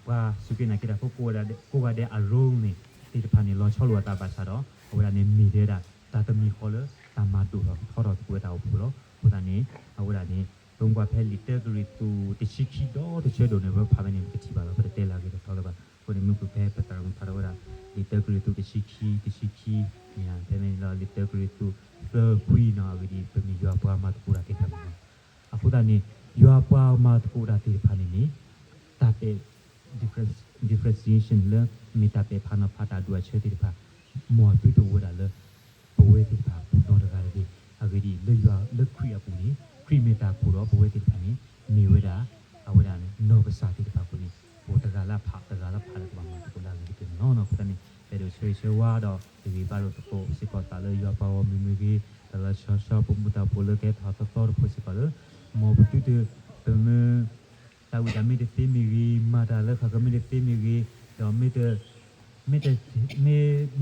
ပှၤစူၢ်က့ၤနာ်က့ၤတၢ်ဖိကိးဂၤဒဲးအ role န့ၣ် သ့ၣ်တဖၣ်န့ၣ် လီၤဆီလိာ်အသးဘၣ်ဆၣ်ဒီး အဝဲဒၣ်န့ၣ်မ့ၢ်ထဲဒၣ် တၢ်တမံၤဃီလၢ တၢ်မၤဒိၣ်ထီၣ်ထီထီၣ်သကိးဝဲတၢ်အိၣ်ဖှိၣ်လီၤ. အဃိသတးန့ၣ် အဝဲဒၣ်န့ၣ် ပမ့ၢ်ကွၢ်ဖဲလံာ်တၢကရံၣ်သူး တဆံခံဒီးတဆၢဒိၣ်န့ၣ် ပဖးဖဲန့ၣ် ပကထံၣ်ဘၣ်လီၤ. ပတတဲလၢအဂ့ၢ်တတီလၢၤဘၣ်. အဃိန့ၣ်မုၢ်ပူၤဖဲပသရၣ်မုၣ်ဖးထီၣ်ဝဲဒၣ် လံာ်တၢကရံၣ်သူးတဆံခံ တဆံခံ မ့ၢ်ဧါ ဖဲန့ၣ်လီၤ လံာ်တၢကရံၣ်သူး သၢခွံနီၤ အဂ့ၢ်ဒ်အံၤ ပမ့ၢ်ယွၤပှၤမၤသကိးတၢ်သ့ၣ်တဖၣ်န့ၣ်လီၤ. အဃိသတးန့ၣ် ယွၤပှၤမၤသကိးတၢ်သ့ၣ်တဖၣ်န့ၣ်န့ၣ် တၢ်ပဲာ် difference- differentiation လၢ မ့ၢ်တၢ်ပဲာ်ဖးနီၤဖးတၢ်ဒိၣ်အဆၢသ့ၣ်တဖၣ် မ်အသုတအိၣ်ဝဲဒၣ်လၢ ပဝဲသ့ၣ်တဖၣ်အပူၤနီတဂၤတဂ့ၤ. အဂ့ၢ်ဒ်အံၤ လၢယွၤလၢခရံာ်အပူၤန့ၣ် ခရံာ်မ့ၢ်တၢ်ကိၢ်ဒီးပဝဲသ့ၣ်တဖၣ်န့ၣ် မ့ၢ်ဝဲဒၣ် အဝဲဒၣ်နီၢ်ကစၢ်သ့ၣ်တဖၣ်အဃိန့ၣ် ပတဂၤလၢအဖးတဂၤလၢအဖးဒီးကဘၣ်မၤသကိးလၢအဂ့ၤကတၢၢ်န့ၣ်လီၤ. အဃိသတးန့ၣ် ပအဲၣ်ဒိးဆၢဂ့ၤဆၢဝါဒီး ဟ့ၣ်ဂံၢ်ဘါလိာ်သကိးစ့ၢ်ကီးသးလၢယွၤပှၤဂီၢ်မုၢ်မ့ၢ်ဂ့ၤ ဒီးလီၤဆီဆီပမူတၢ်ဖိလၢကဟဲထီၣ်သီသီတဖိစ့ၢ်ကီးလၢ မ်ပသုတ ပမ့ၢ် တၢ်ဝံၣ်တၢ်မ့ၢ်တသ့မ့ၢ်ဂ့ၤ မၤတၢ်လၢဃၣ်ဃၢၤမ့ၢ်တသ့မ့ၢ်ဂ့ၤ ဒီးမ့ၢ်တ မ့ၢ်တ မ့ၢ်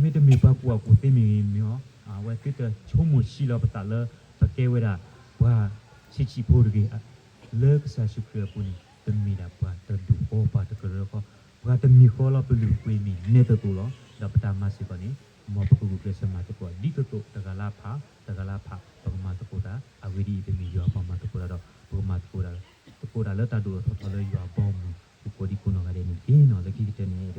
မ့ၢ်တမ့ၢ်ပှၤကူၣ်ဘၣ်ကူၣ်သ့မ့ၢ်ဂ့ၤ မ့ၢ်အီၤ အဝဲသုတဆိကမိၣ်ဆံးလီၤပသးလၢ ပကဲဝဲဒၣ် ပှၤဆံးဆံးဖိတဂ့ၤ လၢကစၢ်ယ့ၣ်ၡူးခရံာ်အပူၤန့ၣ် ပမ့ၢ်ဒၣ်ပှၤတဒူၣ်ဃီ ပှၤတကရၢဃီ ပှၤတမံၤဃီလီၤ ပလုၢ်ပပှ့ၤမ့ၢ်နဲသိးသိးလီၤ. ဒီးပတၢ်မၤစ့ၢ်ကီးန့ၣ် မ်ပကဂုာ်ကျဲးစၢးမၤသကိး ဒ်သိးသိး တဂၤလၢအဖး တဂၤလၢအဖး ပကမၤသကိးတၢ် အဂ့ၢ်ဒ်အံၤ ပမ့ၢ်ယွၤပှၤမၤသကိးတၢ်ဒီး ပကမၤသကိးတၢ် သကိးတၢ်လၢတၢ်ဒိၣ်ထီၣ်ထီထီၣ်လၢယွၤအဘီအမုၢ် ကိးဒံကိးနီၢ်ဂၤဒဲးန့ၣ်တက့ၢ်နီၤ. လၢခံကတၢၢ်န့ၣ် အဲၣ်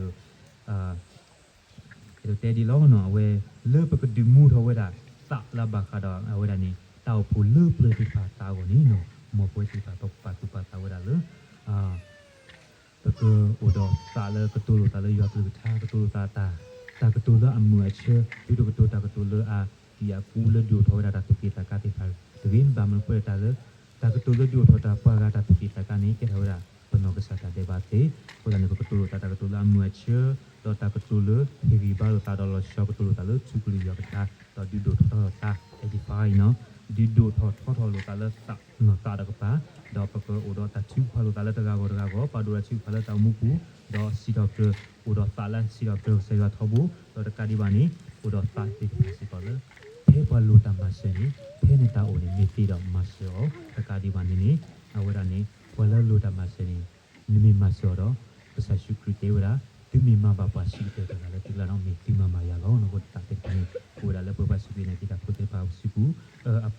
ဒိးတဲဒ်လီၤနီၤ အဝဲ လၢပကဒုးမူထီၣ်ဝဲဒၣ် သးလၢအဘၣ်ဃးဒီးအဝဲဒၣ်န့ၣ် တၢ်အိၣ်ဖှိၣ်လၢပျၢၤသ့ၣ်တဖၣ်အသးအဂီၢ်န့ၣ်နီၤ မ်ပဝဲသ့ၣ်တဖၣ် ပကပာ်သူၣ်ပာ်သးဝဲဒၣ်လၢ ပကအိၣ်ဒီးသးလၢကတိၤလိာ်သးလၢယွၤကလုၢ်ကထါ ကတိၤလိာ်သးတၢ် တၢ်ကတိၤလၢအမုာ်အဆၢ သုတကတိၤတၢ်ကတိၤလၢအကံၢ်အကူလၢဒုးအိၣ်ထီၣ်ဝဲဒၣ်တၢ်သူၣ်က့ၣ်သးကါသ့ၣ်တဖၣ်တဂ့ၤ ဘၣ်မနုၤအဃိလဲၣ်တၢ်လၢ တၢ်ကတိၤလၢဒုးအိၣ်ထီၣ်တၢ်ပှၤဂၤတၢ်သူၣ်က့ၣ်သးကါန့ၣ် ကဲထီၣ်ဝဲဒၣ် ပနီၢ်ကစၢ်တၢ်ဒဲးဘးသ့ အဃိသတးန့ၣ် ပကတိၤလိာ်သးတၢ်ကတိၤလၢအမုာ်အဆၢ ဒီးတၢ်ကတိၤလၢဟ့ၣ်ဂံၢ်ဘါလိာ်သးဒီးလီၤဆီကတိၤလိာ်သးလၢထူကလုၢ်ယွၤကထါ ဒီးဒုးဒိၣ်ထီၣ်ထီထီၣ်သး edify နီၤ ဒုးဒိၣ်ထီၣ်ထီထီၣ်လိာ်သးလၢသးနီၢ်သးတကပၤ ဒီးပကအိၣ်ဒီးတၢ်ထုကဖၣ်လိာ်သးလၢတဂၤဂီၢ်တဂၤဂီၢ် ပာ်ဒိၣ်တၢ်ထုကဖၣ်လၢတၢ်အိၣ်မူပူၤ ဒီးစံးထီၣ်ပတြၢၤ အိၣ်ဒီးသးလၢစံးထီၣ်ပတြၢၤကစၢ်ယွၤထီဘိ ဒီးတကးဒံးဘၣ်န့ၣ် အိၣ်ဒီးသးသ့ၣ်တဖၣ်စ့ၢ်ကီးလၢ ဖဲပှၤလိၣ်တၢ်မၤစၢၤန့ၣ် ဖဲန့ၣ်တၢ်အိၣ်န့ၣ် မ့ၢ်သ့ဒီးမၤစၢၤအီၤ တကးဒံးဘၣ်န့ၣ်န့ၣ် အဝဲဒၣ်န့ၣ် ပှၤလၢအလိၣ်တၢ်မၤစၢၤန့ၣ် နမ့ၢ်မၤစၢၤအီၤဒီး ကစၢ်ယ့ၣ်ၡူးခရံာ်တဲဝဲဒၣ် သုမ့ၢ်မၤဘၣ်ပှၤဆံးကတၢၢ်တဂၤလၢသုကျါဒီး မ့ၢ်သုမၤဘၣ်ယၤလီၤ. အဃိသတးသ့ၣ်တဖၣ်န့ၣ် အိၣ်ဝဲဒၣ်လၢပှၤစူၢ်က့ၤနာ်က့ၤတၢ်ဖိသ့ၣ်တဖၣ်အစုပူၤ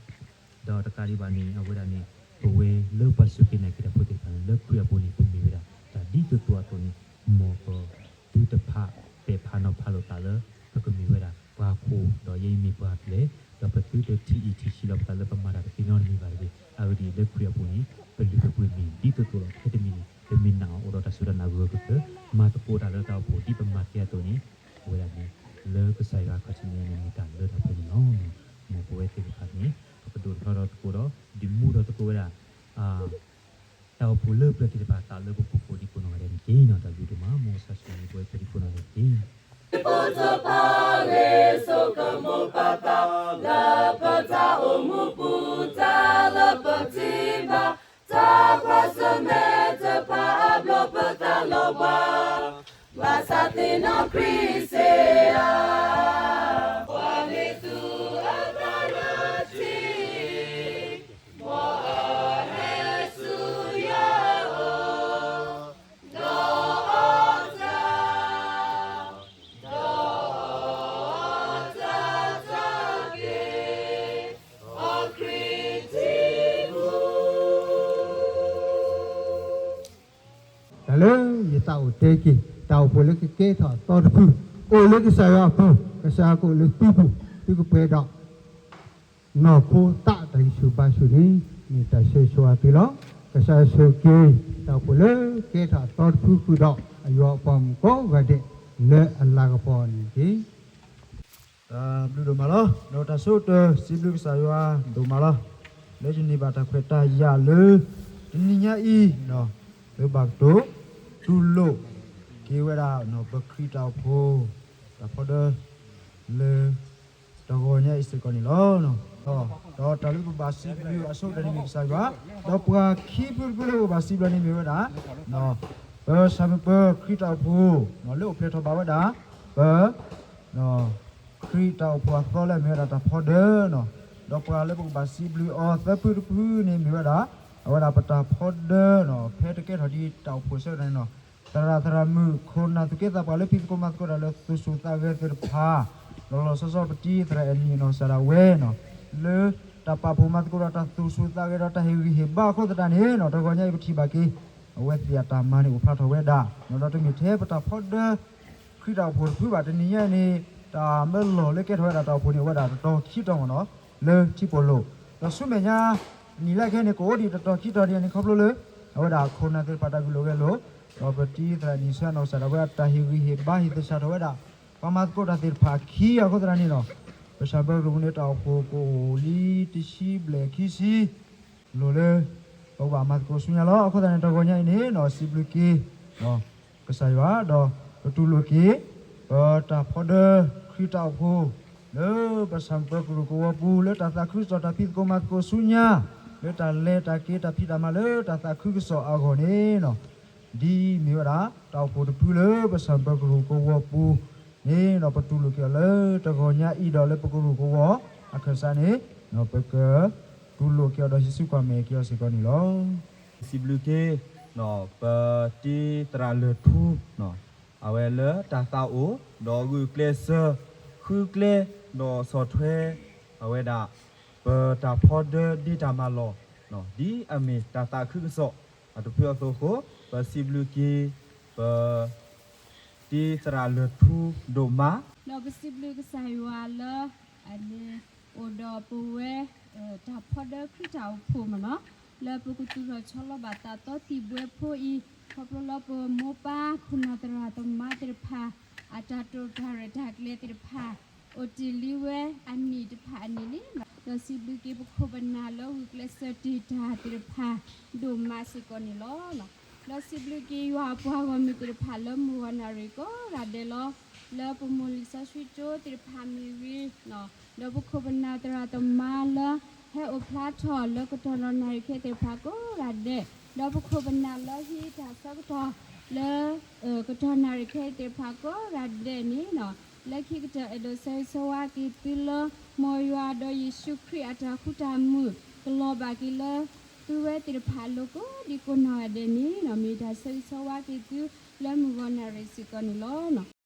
ဒီးတကးဒံးဘၣ်န့ၣ် အဝဲဒၣ်န့ၣ် ပဝဲလၢပှၤစူၢ်က့ၤနာ်က့ၤတၢ်ဖိသ့ၣ်တဖၣ်န့ၣ် လၢခရံာ်အပူၤန့ၣ် ပမ့ၢ်ဝဲဒၣ် တၢ်ဒ်သိးသိးအသိးန့ၣ် မ်ပသုတဖးပဲာ်ဖးနီၤဖးလိာ်သးလၢ ပကမ့ၢ်ဝဲဒၣ်ပှၤခိၣ် ဒီးယဲအံၤမ့ၢ်ပှၤပျဲၢ် ဒီးပသုတထံၣ်အံၤထံၣ်ဆံးလီၤပသးလၢပမၤတၢ်တသ့နီတမံၤဘၣ်တဂ့ၤ. အဂ့ၢ်ဒ်အံၤ လၢခရံာ်အပူၤန့ၣ် ပလုၢ်ပပှ့ၤမ့ၢ်ဒ်သိးသိးလီၤ. ဖဲတမံၤန့ၣ် ပမ့ၢ်နာ်အီၤအိၣ်ဒီးတၢ်စူၢ်တၢ်နာ်ဂၢၢ်ဂၢၢ်ကျၢၤကျၢၤ မၤသကိးတၢ်လၢတၢ်အိၣ်ဖှိၣ်ဒ်ပမၤသ့အသိးန့ၣ် အဝဲဒၣ်န့ၣ် လၢကစၢ်ယွၤခီၣ်ထံးန့ၣ်န့ၣ် မ့ၢ်တၢ်လၢတၢ်ပှဲၤန့ၣ်လီၤ. မ်ပဝဲသ့ၣ်တဖၣ်န့ၣ် ပကဒိၣ်ထီၣ်ထီထီၣ်သကိးဒီး ဒုးမူထီၣ်သကိးဝဲဒၣ် တၢ်အိၣ်ဖှိၣ်လၢပျၢၤသ့ၣ်တဖၣ်သးလၢပပူၤကိးဒံကိးနီၢ်ဂၤဒဲးန့ၣ်တက့ၢ်နီၤ. တၢ်ဘျုးဒိၣ်မး မ်ကစၢ်ဆိၣ်ဂ့ၤပဝဲကိးဒံကိးနီၢ်ဂၤဒဲးတက့ၢ်. ပတဖၣ်ဂ့ၤ ဆိကမိၣ်ပာ်သး လၢပတၢ်အိၣ်မူပူၤ တၢ်လၢပထံၣ်ဘၣ် တၢ်ကွၢ်ဆၢၣ်မဲာ်တဖၣ်အဘျီ ပသးလီၤဘှါ ဘၣ်ဆၣ်သ့ၣ်နီၣ်ခရံာ်စ့ၢ်ဧါ. ပှၤမ့ၢ်သူၣ်အသးလၢထံ မ်အဟဲဆူယၤအအိၣ် ဒီးအီၣ်တၢ် ဒီးအီၣ်တၢ်တၢ်က့ၤ အီၣ်ခရံာ်ထံပူၤ တၢ်လၢယသးအိၣ်တဲက့ၤ တၢ်အိၣ်ဖှိၣ်လၢကကဲထီၣ်အသီတဖု အိၣ်လၢကစၢ်ယွၤအပူၤ ကစၢ်ယွၤကအိၣ်လၢသုပူၤ သုကပှဲၤဒီး နီၢ်ခိသးတၢ်ဂံၢ်ဆူၣ်ဘါဆူၣ်န့ၣ် မ့ၢ်တၢ်ဆၢဂ့ၤဆၢဝါသုလီၤ. ကစၢ်ယွၤဆိၣ်ဂ့ၤ တၢ်အိၣ်ဖှိၣ်လၢကဲထီၣ်အသီတဖုဃုာ်ဒီး အယွၤအပှၤမုၣ်ကိးဂၤဒဲး လၢအလၤကပီၤန့ၣ်တက့ၢ်. တၢ်ဘျုးဒိၣ်မးလီၤ. ဒီးတၢ်ဆိကတၢၢ်စံးဘျုးကစၢ်ယွၤဒိၣ်မးလီၤ. လၢယန့ၢ်ဘၣ်တၢ်ခွဲးတၢ်ယာ်လၢ တနံၤညါအံၤ လၢဘၣ်ကတိၤ တူၢ်လိာ်က့ၤဝဲဒၣ် ပခရံာ်တၢ်အိၣ်ဖှိၣ် တၢ်ဖီဒၢ လၢ တဂီၤညါအံၤစ့ၢ်ကီးန့ၣ်လီၤ. ဒီးတၢ်လၢပဘၣ်စံးဘျုးအဆိကတၢၢ်န့ၣ်မ့ၢ်ကစၢ်ယွၤ, ဒီးပှၤခံဖုတဖုလၢပဘၣ်စံးဘျုးန့ၣ်မ့ၢ်ဝဲဒၣ် ပဆၣ်မုၢ်ပၢၤခရံာ်တၢ်အိၣ်ဖှိၣ် လၢအိၣ်ဖျဲၣ်ထီၣ်ဘၣ်ဝဲဒၣ် ပ ခရံာ်တၢ်အိၣ်ဖှိၣ်အသီလၢအမ့ၢ်ဝဲဒၣ်တၢ်ဖီဒၢနီၤ, ဒီးပှၤလၢပကဘၣ်စံးဘျုးအီၤသၢဖုတဖုန့ၣ်မ့ၢ်ဝဲဒၣ် အဝဲဒၣ်ပတၢ်ဖီဒၢနီၤ, ဖဲတကဲထီၣ်ဒ်တၢ်အိၣ်ဖှိၣ်ဆၢကတီၢ်န့ၣ်နီၤ, သရၣ်သရၣ်မုၣ် ခိၣ်နၢ်သူၣ်က့သးပှၢ်လၢဖံးသကိးမၤသကိးတၢ်လၢသူၣ်ဆူၣ်သးဂဲၤသ့ၣ်တဖၣ်, လီၤလီၤဆီဆီပတံၤသရၣ်အဲၣ်နံၣ်နီၤ စၤဒၣ်ဝဲနီၤ, လၢတၢ်ပာ်ဖှိၣ်မၤသကိးဒီးတၢ်သူၣ်ဆူၣ်သးဂဲၤဒီးတၢ်ဟ့ၣ်ဂံၢ်ဟ့ၣ်ဘါအဃိသတးန့ၣ်နီၤ, တဂီၤညါအံၤပထံၣ်ဘၣ်က့ၤ အဝဲသ့ၣ်အတၢ်မၤန့ၣ်အိၣ်ဖျါထီၣ်ဝဲဒၣ် ဒီးတမ့ၢ်ထဲပတၢ်ဖီဒၢ ခရံာ်တၢ်အိၣ်ဖှိၣ်တဖုဘၣ် တနံၤညါအံၤန့ၣ် တၢ်မၢလီၢ်လၢကဲထီၣ်ဝဲဒၣ်တၢ်အိၣ်ဖှိၣ်န့ၣ် အိၣ်ဝဲဒၣ်တတီၤခံတီၤမ့ၢ်နီၤ လၢထံပိာ်လိာ် ဒီးဆူမဲာ်ညါ နံၣ်လၢအခဲအံၤန့ၣ် ကအိၣ်ဒံးတတီၤခံတီၤဒံးန့ၣ် ခီဖျိလၢ အဝဲဒၣ်ခိၣ်နၢ်သ့ၣ်တဖၣ်တၢ်ဂုာ်လိာ်ဂဲၤလိာ် ဒီးပတံၤသရၣ်နံၣ်ဆၢနီၢ်ကစၢ်ဒၣ်ဝဲ တၢ်ဟ့ၣ်ဂံၢ်ဟ့ၣ်ဘါဟ့ၣ်သဆၣ်ထီၣ်ဝဲဒၣ် ပှၤမၤသကိးတၢ်သ့ၣ်တဖၣ်အခံအဃိသတးန့ၣ်ဒီး ပဆၣ်ပၢၤကရူၢ်န့ၣ် တၢ်အိၣ်ဖှိၣ်ကအိၣ်လံတဆံဘျဲၣ်ခံဆံ လိၤလၢ ပကဘၣ်မၤသကိးဆူညါလီၤ. အဃိသတးန့ၣ် တဂီၤညါအံၤန့ၣ် စံးဘျုးက့ၤ ကစၢ်ယွၤ ဒီးပတူၢ်လိာ်က့ၤ ပတၢ်ဖီဒၢ ခရံာ်တၢ်အိၣ်ဖှိၣ် လၢပဆၣ်ပၢၤကရူၢ်ကဝီၤပူၤ လၢတၢ်သးခုကစီၣ်တၢ်ဖံးသကိးမၤသကိးဆူညါ လၢတၢ်လဲၤတၢ်က့ၤတၢ်ဖံးတၢ်မၤလၢတၢ်သးခုကစီၣ်အဂီၢ်န့ၣ် ဒ်အမ့ၢ်ဝဲဒၣ် တၢ်အိၣ်ဖှိၣ်တဖုလၢပဆၣ်ပၢၤကရူၢ်ကဝီၤပူၤန့ၣ်ဒီး ပတူၢ်လိာ်က့ၤအီၤလၢတဂီၤညါအံၤဒီးလၢပကရူၢ်ကဝီၤအခၢၣ်စးန့ၣ် ပကတူၢ်လိာ်က့ၤအီၤဒီးဟံးစုကွၢ်မဲာ်က့ၤအီၤစ့ၢ်ကီးန့ၣ်လီၤ. စံးဘျုးက့ၤ ပတံၤသရၣ်လၢၢ်ထူ အဝဲလၢတၢ်သးအိၣ် ဒီးဂုာ်ကျဲးစၢး ဃုကျဲ ဒီးဆီၣ်ထွဲ အဝဲဒၣ် ပတၢ်ဖီဒၢဒ်တၢ်မၤလီၢ် ဒ်အမ့ၢ်တၢ်သးခုကစီၣ် အတဖုအသိးအဃိ ပစံးဘျုးက့ၤ ပ တံၤသရၣ်လၢၢ်ထူဒိၣ်မး ဒီးပစံးဘျုးကစၢ်ယွၤလၢ အန့ၣ် အိၣ်ဒီးပဝဲ တၢ်ဖီဒၢခရံာ်တၢ်အိၣ်ဖှိၣ်မ့ၢ်နီၤ လၢပကသူၣ်ထီၣ်ဆီလီၤဘၣ်သးသီသံၣ်ဘှဲဖိအံၤ ခီဖျိလၢပမိၢ်ပၢ်ခိၣ်နၢ်သရၣ်သမါသ့ၣ်တဖၣ် အတၢ်တိာ်တၢ်ရဲၣ်တၢ်ကျဲၤသ့ၣ်တဖၣ် အိၣ်တ့ၢ်လံဝဲအနံၣ်တဖၣ်အနံၣ်န့ၣ် ဒီးစံးဘျုးက့ၤပခိၣ်ပနၢ်လၢဂုာ်ကျဲးစၢးတ့ၢ်တၢ်သ့ၣ်တဖၣ် ဒိၣ်မးစ့ၢ်ကီးန့ၣ်လီၤ. ဒီးစံးဘျုးက့ၤယွၤအပှၤဂီၢ်မုၢ်သ့ၣ်တဖၣ်လၢမုၢ်ဂီၤနၣ်ရံၣ်ကိးဂၤဒဲးလီၤ. လၢပမိၢ်လံာ်စီဆှံကၠိသ့ၣ်တဖၣ်မ့ၢ်ဂ့ၤ, ဒီးပခိၣ်ပနၢ်သရၣ်သမါလၢ ဟဲအိၣ်ဖျါထီၣ်လၢကတီၢ်ဒီးနၣ်ရံၣ်ခဲသ့ၣ်တဖၣ်ကိးဂၤဒဲး, ဒီးပခိၣ်ပနၢ်လၢဟံးတၢ်ဆၢကတီၢ်လၢ ကတီၢ်နၣ်ရံၣ်ခဲသ့ၣ်တဖၣ်ကိးဂၤဒဲးန့ၣ်, လၢခံကတၢၢ်အဲၣ်ဒိးဆၢဂ့ၤဆၢဝါက့ၤသုလၢ မ်ယွၤဒီးယ့ၣ်ၡူးခရံာ်အတၢ်ဃူတၢ်မုာ် ကလီၤဘၣ်က့ၤလၢ သုဝဲသ့ၣ်တဖၣ်အလိၤကိးဒံကိးနီၢ်ဂၤဒဲးန့ၣ်, မ့ၢ်တၢ်ဆၢဂ့ၤဆၢဝါက့ၤသုလၢမုၢ်ဂီၤနၣ်ရံၣ်စ့ၢ်ကီးန့ၣ်လီၤ.